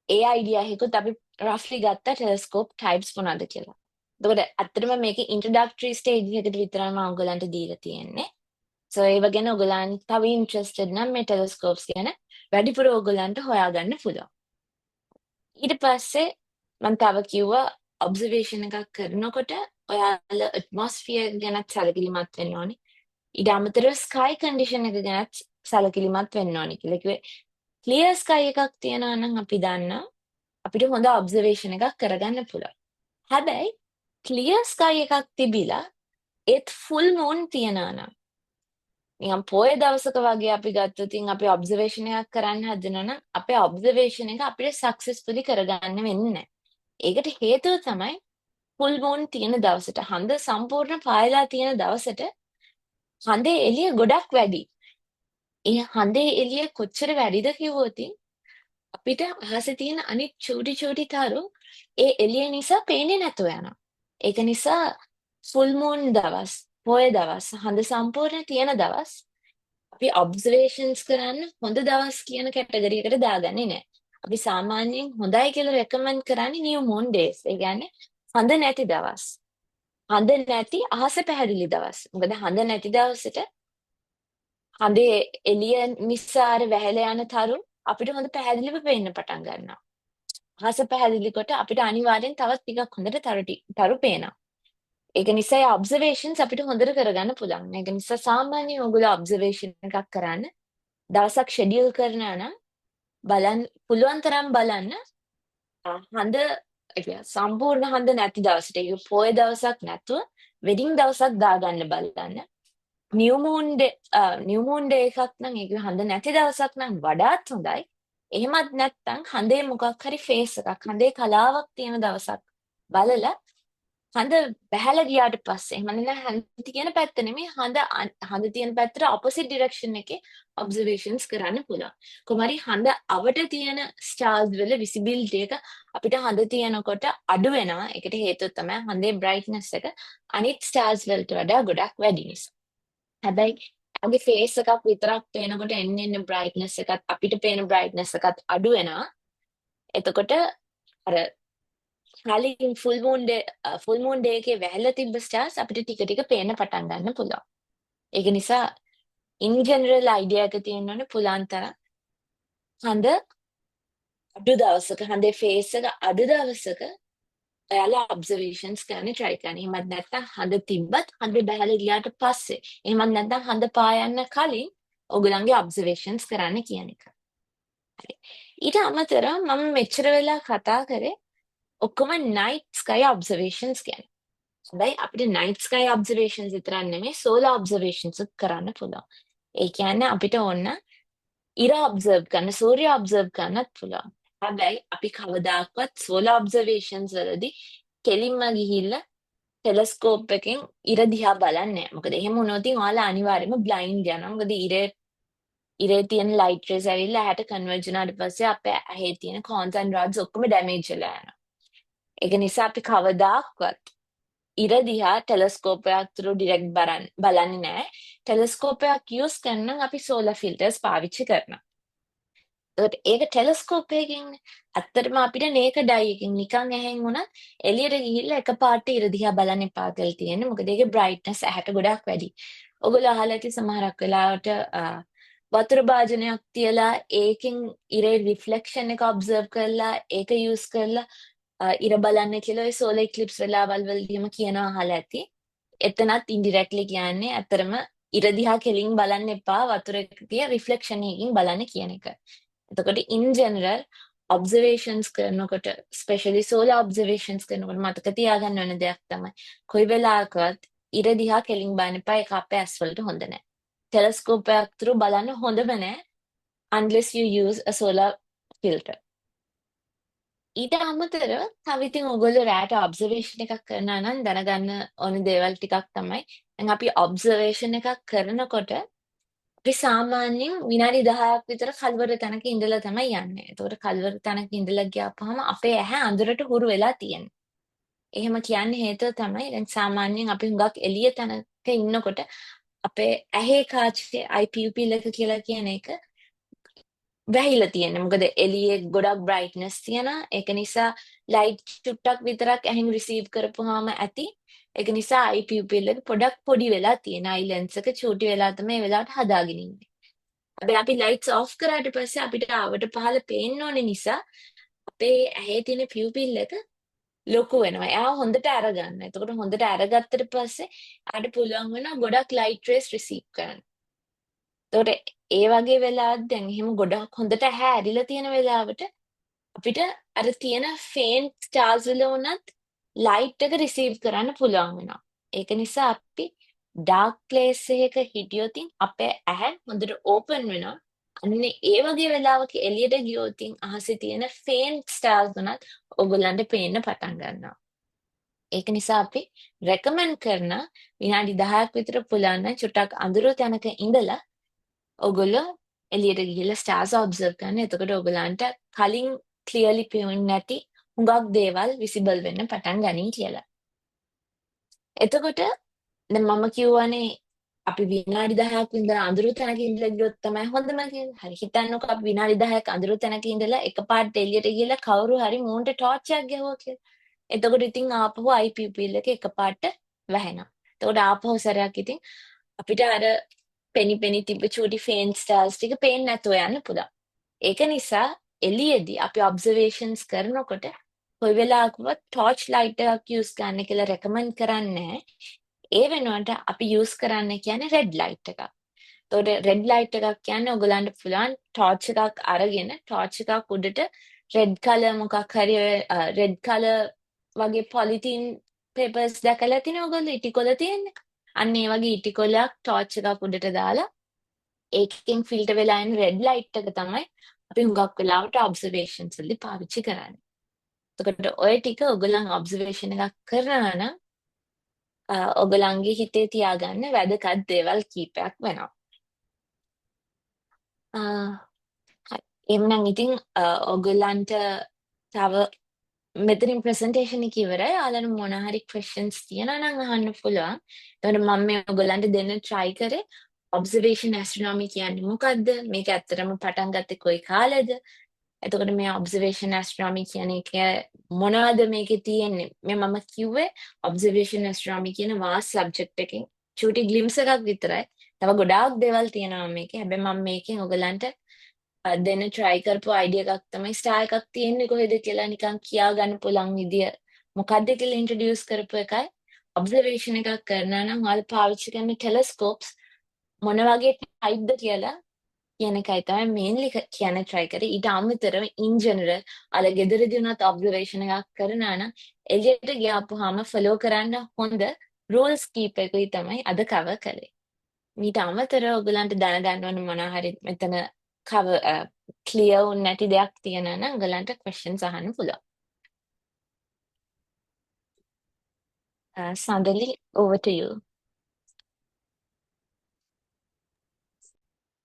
ඒ අයිඩියා එකකුත් අපි රෆ්ලි ගත්තා ටෙලස්කෝප් ටයිප්ස් මොනවද කියලා. එතකොට ඇත්තටම මේක ඉන්ට්‍රොඩක්ටරි ස්ටේජ් එකට විතරයි මම ඔයගොල්ලන්ට දීලා තියෙන්නේ. සෝ ඒව ගැන ඔයගොල්ලන් තව ඉන්ට්‍රෙස්ටඩ් නම් මේ ටෙලස්කෝප්ස් ගැන වැඩිපුර ඔයගොල්ලන්ට හොයාගන්න පුළුවන්. ඊට පස්සේ මම තව කිව්වා ඔබ්සර්වේෂන් එකක් කරනකොට ඔයාලා ඇට්මොස්ෆියර් ගැනත් සැලකිලිමත් වෙන්න ඕනේ. ඊට අමතරව ස්කයි කන්ඩිෂන් එක ගැනත් සැලකිලිමත් වෙන්න ඕනේ කියලා. කිව්වේ ක්ලියර් ස්කයි එකක් තියනවා නම් අපි දන්නා අපිට හොඳ ඔබ්සර්වේෂන් එකක් කරගන්න පුළුවන්. හැබැයි ක්ලියර් ස්කයි එකක් තිබිලා ඒත් ෆුල් මූන් තියනවා නම් නිකන් පොය දවසක වගේ අපි ගත්තොත් අපි ඔබ්සර්වේෂන් එකක් කරන්න හදනවා නම් අපේ ඔබ්සර්වේෂන් එක අපිට සක්සස්ෆුලි කරගන්න වෙන්නේ නැහැ. ඒකට හේතුව තමයි ෆුල් මූන් තියෙන දවසට, හඳ සම්පූර්ණ පායලා තියෙන දවසට හඳේ එළිය ගොඩක් වැඩි. ඒ හඳේ එළිය කොච්චර වැඩිද කිව්වොත් අපිට අහසේ තියෙන අනිත් චූටි චූටි තරු ඒ එළිය නිසා පේන්නේ නැතුව යනවා. ඒක නිසා ෆුල් මූන් දවස්, පොය දවස්, හඳ සම්පූර්ණ තියෙන දවස් අපි ඔබ්සර්වේෂන්ස් කරන්න හොඳ දවස් කියන කැටගරි එකට දාගන්නේ නැහැ. අපි සාමාන්‍යයෙන් හොඳයි කියලා රෙකමන්ඩ් කරන්නේ නිව් මූන් ඩේස්. ඒ කියන්නේ හඳ නැති දවස්. හඳ නැති අහස පැහැදිලි දවස්. මොකද හඳ නැති දවසට හඳේ එළිය නිසා අර වැහැලා යන තරු අපිට හොඳ පැහැදිලිව පේන්න පටන් ගන්නවා. අහස පැහැදිලි කොට අපිට අනිවාර්යෙන් තවත් ටිකක් හොඳට තරු පේනවා. ඒක නිසා ඒ ඔබ්සර්වේෂන්ස් අපිට හොඳට කරගන්න පුළුවන්. ඒක නිසා සාමාන්‍යයෙන් ඔයගොල්ලෝ ඔබ්සර්වේෂන් එකක් කරන්න දවසක් ෂෙඩියුල් කරනවා නම් බලන්න පුළුවන් තරම් බලන්න හඳ, ඒ කියන්නේ සම්පූර්ණ හඳ නැති දවසට, ඒක පොය දවසක් නැතුව වෙඩින් දවසක් දාගන්න බලන්න. නිව් මූන් ඩේ එකක් නම්, ඒක හඳ නැති දවසක් නම් වඩාත් හොඳයි. එහෙමත් නැත්නම් හඳේ මොකක් හරි ෆේස් එකක්, හඳේ කලාවක් තියෙන දවසක් බලලා හඳ බැහැලා ගියාට පස්සේ, එහෙම නැත්නම් හඳ තියෙන පැත්ත නෙමෙයි, හඳ හඳ තියෙන පැත්තට ඔපොසිට් ඩිරෙක්ෂන් එකේ ඔබ්සර්වේෂන්ස් කරන්න පුළුවන්. කොහොම හරි හඳ අවට තියෙන ස්ටාර්ස් වල විසිබිලිටි එක අපිට හඳ තියෙනකොට අඩු වෙනවා. ඒකට හේතුව තමයි හඳේ බ්‍රයිට්නස් එක අනිත් ස්ටාර්ස් වලට වඩා ගොඩක් වැඩි නිසා. හැබැයි එයාගේ ෆේස් එකක් විතරක් පේනකොට එන්න එන්න බ්‍රයිට්නස් එකත් අපිට පේන බ්‍රයිට්නස් එකත් අඩු වෙනවා. එතකොට අර කලින් ෆුල් මූන් ඩේ එකේ වැහැලා තිබ්බ ස්ටාර්ස් අපිට ටික ටික පේන්න පටන් ගන්න පුළුවන්. ඒක නිසා ඉන් ජෙනරල් අයිඩියා එක තියෙන්න ඕනේ පුළුවන් තරම් හඳ අඩු දවසක, හඳේ ෆේස් එක අඩු දවසක ඔයාලා ඔබ්සර්වේෂන්ස් කරන්න try කරන්න. එහෙමත් නැත්නම් හඳ තිබ්බත් හඳ බැහැලා ගියාට පස්සේ, එහෙමත් නැත්නම් හඳ පායන්න කලින් ඔයගොල්ලන්ගේ ඔබ්සර්වේෂන්ස් කරන්න කියන එක. හරි. ඊට අමතරව මම මෙච්චර වෙලා කතා කරේ ඔක්කොම නයිට් ස්කයි ඔබ්සර්වේෂන්ස් ගැන. හැබැයි අපිට නයිට් ස්කයි ඔබ්සර්වේෂන්ස් විතරක් නෙමෙයි, සෝලාර් ඔබ්සර්වේෂන්ස් කරන්න පුළුවන්. ඒ කියන්නේ අපිට ඕන ඉර ඔබ්සර්ව් කරන්න, සූර්යයා ඔබ්සර්ව් කරන්නත් පුළුවන්. හැබැයි අපි කවදාකවත් සෝලාර් ඔබ්සර්වේෂන්ස් වලදී කෙලින්ම ගිහිල්ලා ටෙලස්කෝප් එකෙන් ඉර දිහා බලන්නේ නැහැ. මොකද එහෙම වුණොත් ඉතින් ඔයාලා අනිවාර්යයෙන්ම බ්ලයින්ඩ් යනවා. මොකද ඉරේ තියෙන ලයිට් රේස් ඇවිල්ලා ඇහැට කන්වර්ජ් වුණාට පස්සේ අපේ ඇහේ තියෙන කෝන්ස් ඇන්ඩ් රොඩ්ස් ඔක්කොම ඩැමේජ් වෙලා යනවා. ඒක නිසා අපි කවදාක්වත් ඉර දිහා ටෙලස්කෝප් එකක් through direct බලන්නේ නැහැ. ටෙලස්කෝප් එකක් යූස් කරන අපි සෝලාර් ෆිල්ටර්ස් පාවිච්චි කරනවා. එතකොට ඒක ටෙලස්කෝප් එකකින් ඇත්තටම අපිට නේකඩ් අයි එකකින් නිකන් ඇහෙන් වුණත් එළියට ගිහිල්ලා එකපාරට ඉර දිහා බලන්න එපා කියලා තියෙන්නේ. මොකද ඒකේ බ්‍රයිට්නස් ඇහැට ගොඩක් වැඩි. ඔයගොල්ලෝ අහලා ඇති සමහරක් වෙලාවට වතුර භාජනයක් තියලා ඒකෙන් ඉරේ රිෆ්ලෙක්ෂන් එක ඔබ්සර්ව් කරලා ඒක යූස් කරලා ඉර බලන්න කියලා ඔය සෝලර් එක්ලිප්ස් වෙලාවල් වලදී එහෙම කියනවා අහලා ඇති. එතනත් ඉන්ඩිරෙක්ට්ලි කියන්නේ ඇත්තටම ඉර දිහා කෙලින් බලන්න එපා, වතුර එකේ රිෆ්ලෙක්ෂන් එකකින් බලන්න කියන එක. එතකොට ඉන් ජෙනරල් ඔබ්සර්වේෂන්ස් කරනකොට, ස්පෙෂලි සෝලාර් ඔබ්සර්වේෂන්ස් කරනකොට මතක තියාගන්න ඕන දෙයක් තමයි කොයි වෙලාවකවත් ඉර දිහා කෙලින් බලන්න එපා. ඒක අපේ ඇස් වලට හොඳ නෑ. ටෙලස්කෝප් එකක් through බලන්න හොඳම නෑ unless you use a solar filter. ඊට අමතරව තව ඉතින් ඔයගොල්ලෝ රෑට ඔබ්සර්වේෂන් එකක් කරනවා නම් දැනගන්න ඕන දේවල් ටිකක් තමයි, දැන් අපි ඔබ්සර්වේෂන් එකක් කරනකොට අපි සාමාන්‍යයෙන් විනාඩි 10ක් විතර කළුවර තැනක ඉඳලා තමයි යන්නේ. එතකොට කළුවර තැනක ඉඳලා ගියාපහම අපේ ඇහැ අඳුරට හුරු වෙලා තියෙනවා. එහෙම කියන්න හේතුව තමයි දැන් සාමාන්‍යයෙන් අපි හුඟක් එළිය තැනක ඉන්නකොට අපේ ඇහේ කාචයේ, අයි පියුපිල් එක කියලා කියන එක වැහිලා තියෙන්නේ. මොකද එළියේ ගොඩක් බ්‍රයිට්නස් තියෙනවා. ඒක නිසා ලයිට් චුට්ටක් විතරක් ඇහෙන් රිසීව් කරපුවාම ඇති. ඒක නිසා අයි පියුපිල් එක පොඩක් පොඩි වෙලා තියෙන. අයි ලෙන්ස් එක චූටි වෙලා තමයි මේ වෙලාවට හදාගෙන ඉන්නේ. හැබැයි අපි ලයිට්ස් ඔෆ් කරාට පස්සේ අපිට අවට පහළ පේන්න ඕනේ නිසා අපේ ඇහේ තියෙන පියුපිල් එක ලොකු වෙනවා. එයා හොඳට අරගන්න. එතකොට හොඳට අරගත්තට පස්සේ එයාට පුළුවන් වෙනවා ගොඩක් ලයිට් රේස් රිසීව් කරන්න. එතකොට ඒ වගේ වෙලාවක් දැන් එහෙම ගොඩක් හොඳට ඇහැ ඇරිලා තියෙන වෙලාවට අපිට අර තියෙන ෆේන්ට් ස්ටාර්ස් වල වුණත් ලයිට් එක රිසීව් කරන්න පුළුවන් වෙනවා. ඒක නිසා අපි ඩාර්ක් ප්ලේස් එකක හිටියොත් අපේ ඇහැ හොඳට ඕපන් වෙනවා. අන්න ඒ වගේ වෙලාවක එළියට ගියොත් අහසේ තියෙන ෆේන්ට් ස්ටාර්ස් උනත් ඔයගොල්ලන්ට පේන්න පටන් ගන්නවා. ඒක නිසා අපි රෙකමන්ඩ් කරන විනාඩි 10ක් විතර පුළුවන් නම් චුට්ටක් අඳුරු තැනක ඉඳලා ඔයගොල්ලෝ එළියට ගිහිල්ලා ස්ටාර්ස් ඔබ්සර්ව් කරන්න. එතකොට ඔයගොල්ලන්ට කලින් ක්ලියර්ලි පේන්නේ නැති හුඟක් දේවල් විසිබල් වෙන්න පටන් ගනී කියලා. එතකොට දැන් මම කිව්වනේ අපි විනාඩි 10ක් ඉඳලා අඳුරු තැනක ඉඳලා ගියොත් තමයි හොඳම කියලා. හරි, හිතන්නකෝ අපි විනාඩි 10ක් අඳුරු තැනක ඉඳලා එකපාරට එළියට ගිහලා කවුරු හරි මූණට ටෝච් එකක් ගැහුවා කියලා. එතකොට ඉතින් ආපහු අයි පියුපිල් එක එකපාරට වැහෙනවා. එතකොට ආපහු සැරයක් ඉතින් අපිට අර පෙනි පෙනි තිබ්බ චූටි ෆේන්ට් ස්ටාර්ස් ටික පේන්නේ නැතුව යන්න පුළුවන්. ඒක නිසා එළියේදී අපි ඔබ්සර්වේෂන්ස් කරනකොට කොයි වෙලාවකවත් ටෝච් ලයිට් එකක් යූස් කරන්න කියලා රෙකමන්ඩ් කරන්නේ නැහැ. ඒ වෙනුවට අපි යූස් කරන්න කියන්නේ රෙඩ් ලයිට් එකක්. එතකොට රෙඩ් ලයිට් එකක් කියන්නේ ඔයගොල්ලන්ට පුළුවන් ටෝච් එකක් අරගෙන ටෝච් එකක් උඩට රෙඩ් කලර් මොකක් හරි රෙඩ් කලර් වගේ පොලිතීන් පේපර්ස් දැකලා තියෙන ඔයගොල්ලෝ ඉටිකොළ තියෙන්නේ. අන්න ඒ වගේ ඉටිකොළයක් ටෝච් එකක් උඩට දාලා ඒකෙන් ෆිල්ටර් වෙලා එන රෙඩ් ලයිට් එක තමයි අපි හුඟක් වෙලාවට ඔබ්සර්වේෂන්ස් වලදී පාවිච්චි කරන්නේ. එතකොට ඔය ටික ඔයගොල්ලන් ඔබ්සර්වේෂන් එකක් කරනවා නම් ඔයගොල්ලන්ගේ හිතේ තියාගන්න වැදගත් දේවල් කීපයක් වෙනවා. හරි. එහෙමනම් ඉතින් ඔයගොල්ලන්ට තව මෙතනින් ප්‍රසන්ටේෂන් එක ඉවරයි. ඔයාලට මොන හරි ක්වෙස්චන්ස් තියෙනවා නම් අහන්න පුළුවන්. එතකොට මම මේ ඔයගොල්ලන්ට දෙන්න try කරේ ඔබ්සර්වේෂන් ඇස්ට්‍රොනොමි කියන්නේ මොකද්ද? මේක ඇත්තටම පටන් ගත්තේ කොයි කාලෙද? එතකොට මේ ඔබ්සර්වේෂන් ඇස්ට්‍රොනොමි කියන එක මොනවද මේකේ තියෙන්නේ? මේ මම කිව්වේ ඔබ්සර්වේෂන් ඇස්ට්‍රොනොමි කියන වාස්ට් සබ්ජෙක්ට් එකෙන් චූටි ග්ලිම්ස් එකක් විතරයි. තව ගොඩාක් දේවල් තියෙනවා මේකේ. හැබැයි මම මේකෙන් ඔයගලන්ට දෙන්න try කරපු අයිඩියා එකක් තමයි ස්ටාර් එකක් තියෙන්නේ කොහෙද කියලා නිකන් කියා ගන්න පුළුවන් විදිය මොකද්ද කියලා ඉන්ට්‍රොඩියුස් කරපු එකයි. ඔබ්සර්වේෂන් එකක් කරනවා නම් ඔයාලා පාවිච්චි කරන ටෙලස්කෝප්ස් මොන වගේ ටයිප්ද කියලා කියන එකයි තමයි මේන්ලි කියන්න try කරේ. ඊට අමතරව ඉන් ජෙනරල් ඔයාලා ගෙදරදී වුණත් ඔබ්සර්වේෂන් එකක් කරනවා නම් එළියට ගියාපුවාම ෆලෝ කරන්න හොඳ රූල්ස් කීපයකුයි තමයි අද කවර් කළේ. මීට අමතරව ඔයගලන්ට දැනගන්න ඕන මොනවා හරි මෙතන කවර් ක්ලියර් වුනේ නැති දෙයක් තියෙනවා නම් ඔයගලන්ට ක්වෙස්චන්ස් අහන්න පුළුවන්. Sandali, over to you.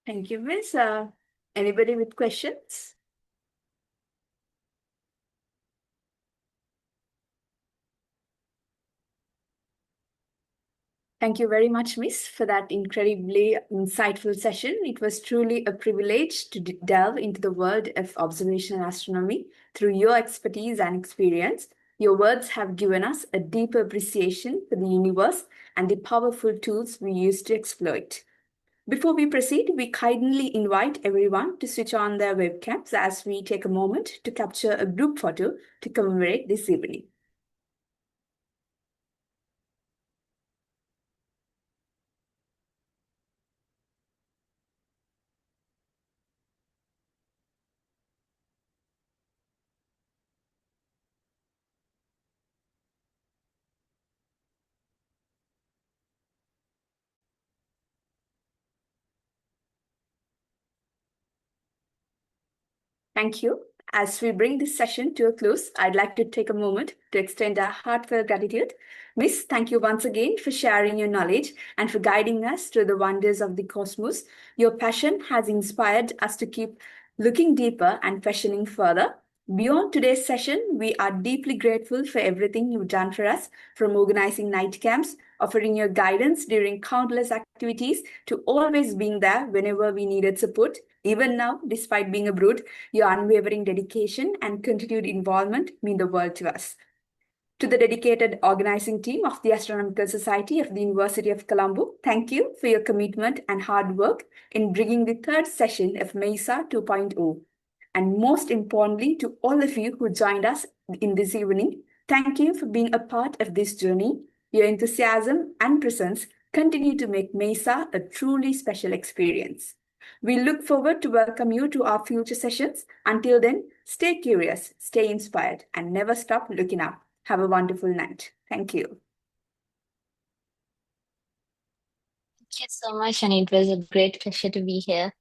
Thank you, Miss. Anybody with questions? Thank you very much, Miss, for that incredibly insightful session. It was truly a privilege to delve into the world of observational astronomy through your expertise and experience. Your words have given us a deeper appreciation for the universe and the powerful tools we use to explore it. Before we proceed, we kindly invite everyone to switch on their webcams as we take a moment to capture a group photo to commemorate this evening. Thank you. As we bring this session to a close, I'd like to take a moment to extend our heartfelt gratitude. Miss, thank you once again for sharing your knowledge and for guiding us through the wonders of the cosmos. Your passion has inspired us to keep looking deeper and questioning further. Beyond today's session, we are deeply grateful for everything you've done for us, from organizing night camps, offering your guidance during countless activities, to always being there whenever we needed support. Even now, despite being abroad, your unwavering dedication and continued involvement mean the world to us. To the dedicated organizing team of the Astronomical Society of the University of Colombo, thank you for your commitment and hard work in bringing the third session of MESA 2.0. And most importantly, to all of you who joined us in this evening, thank you for being a part of this journey. Your enthusiasm and presence continue to make MESA a truly special experience. We look forward to welcome you to our future sessions. Until then, stay curious, stay inspired, and never stop looking up. Have a wonderful night. Thank you. you so much, and it was a great pleasure to be here.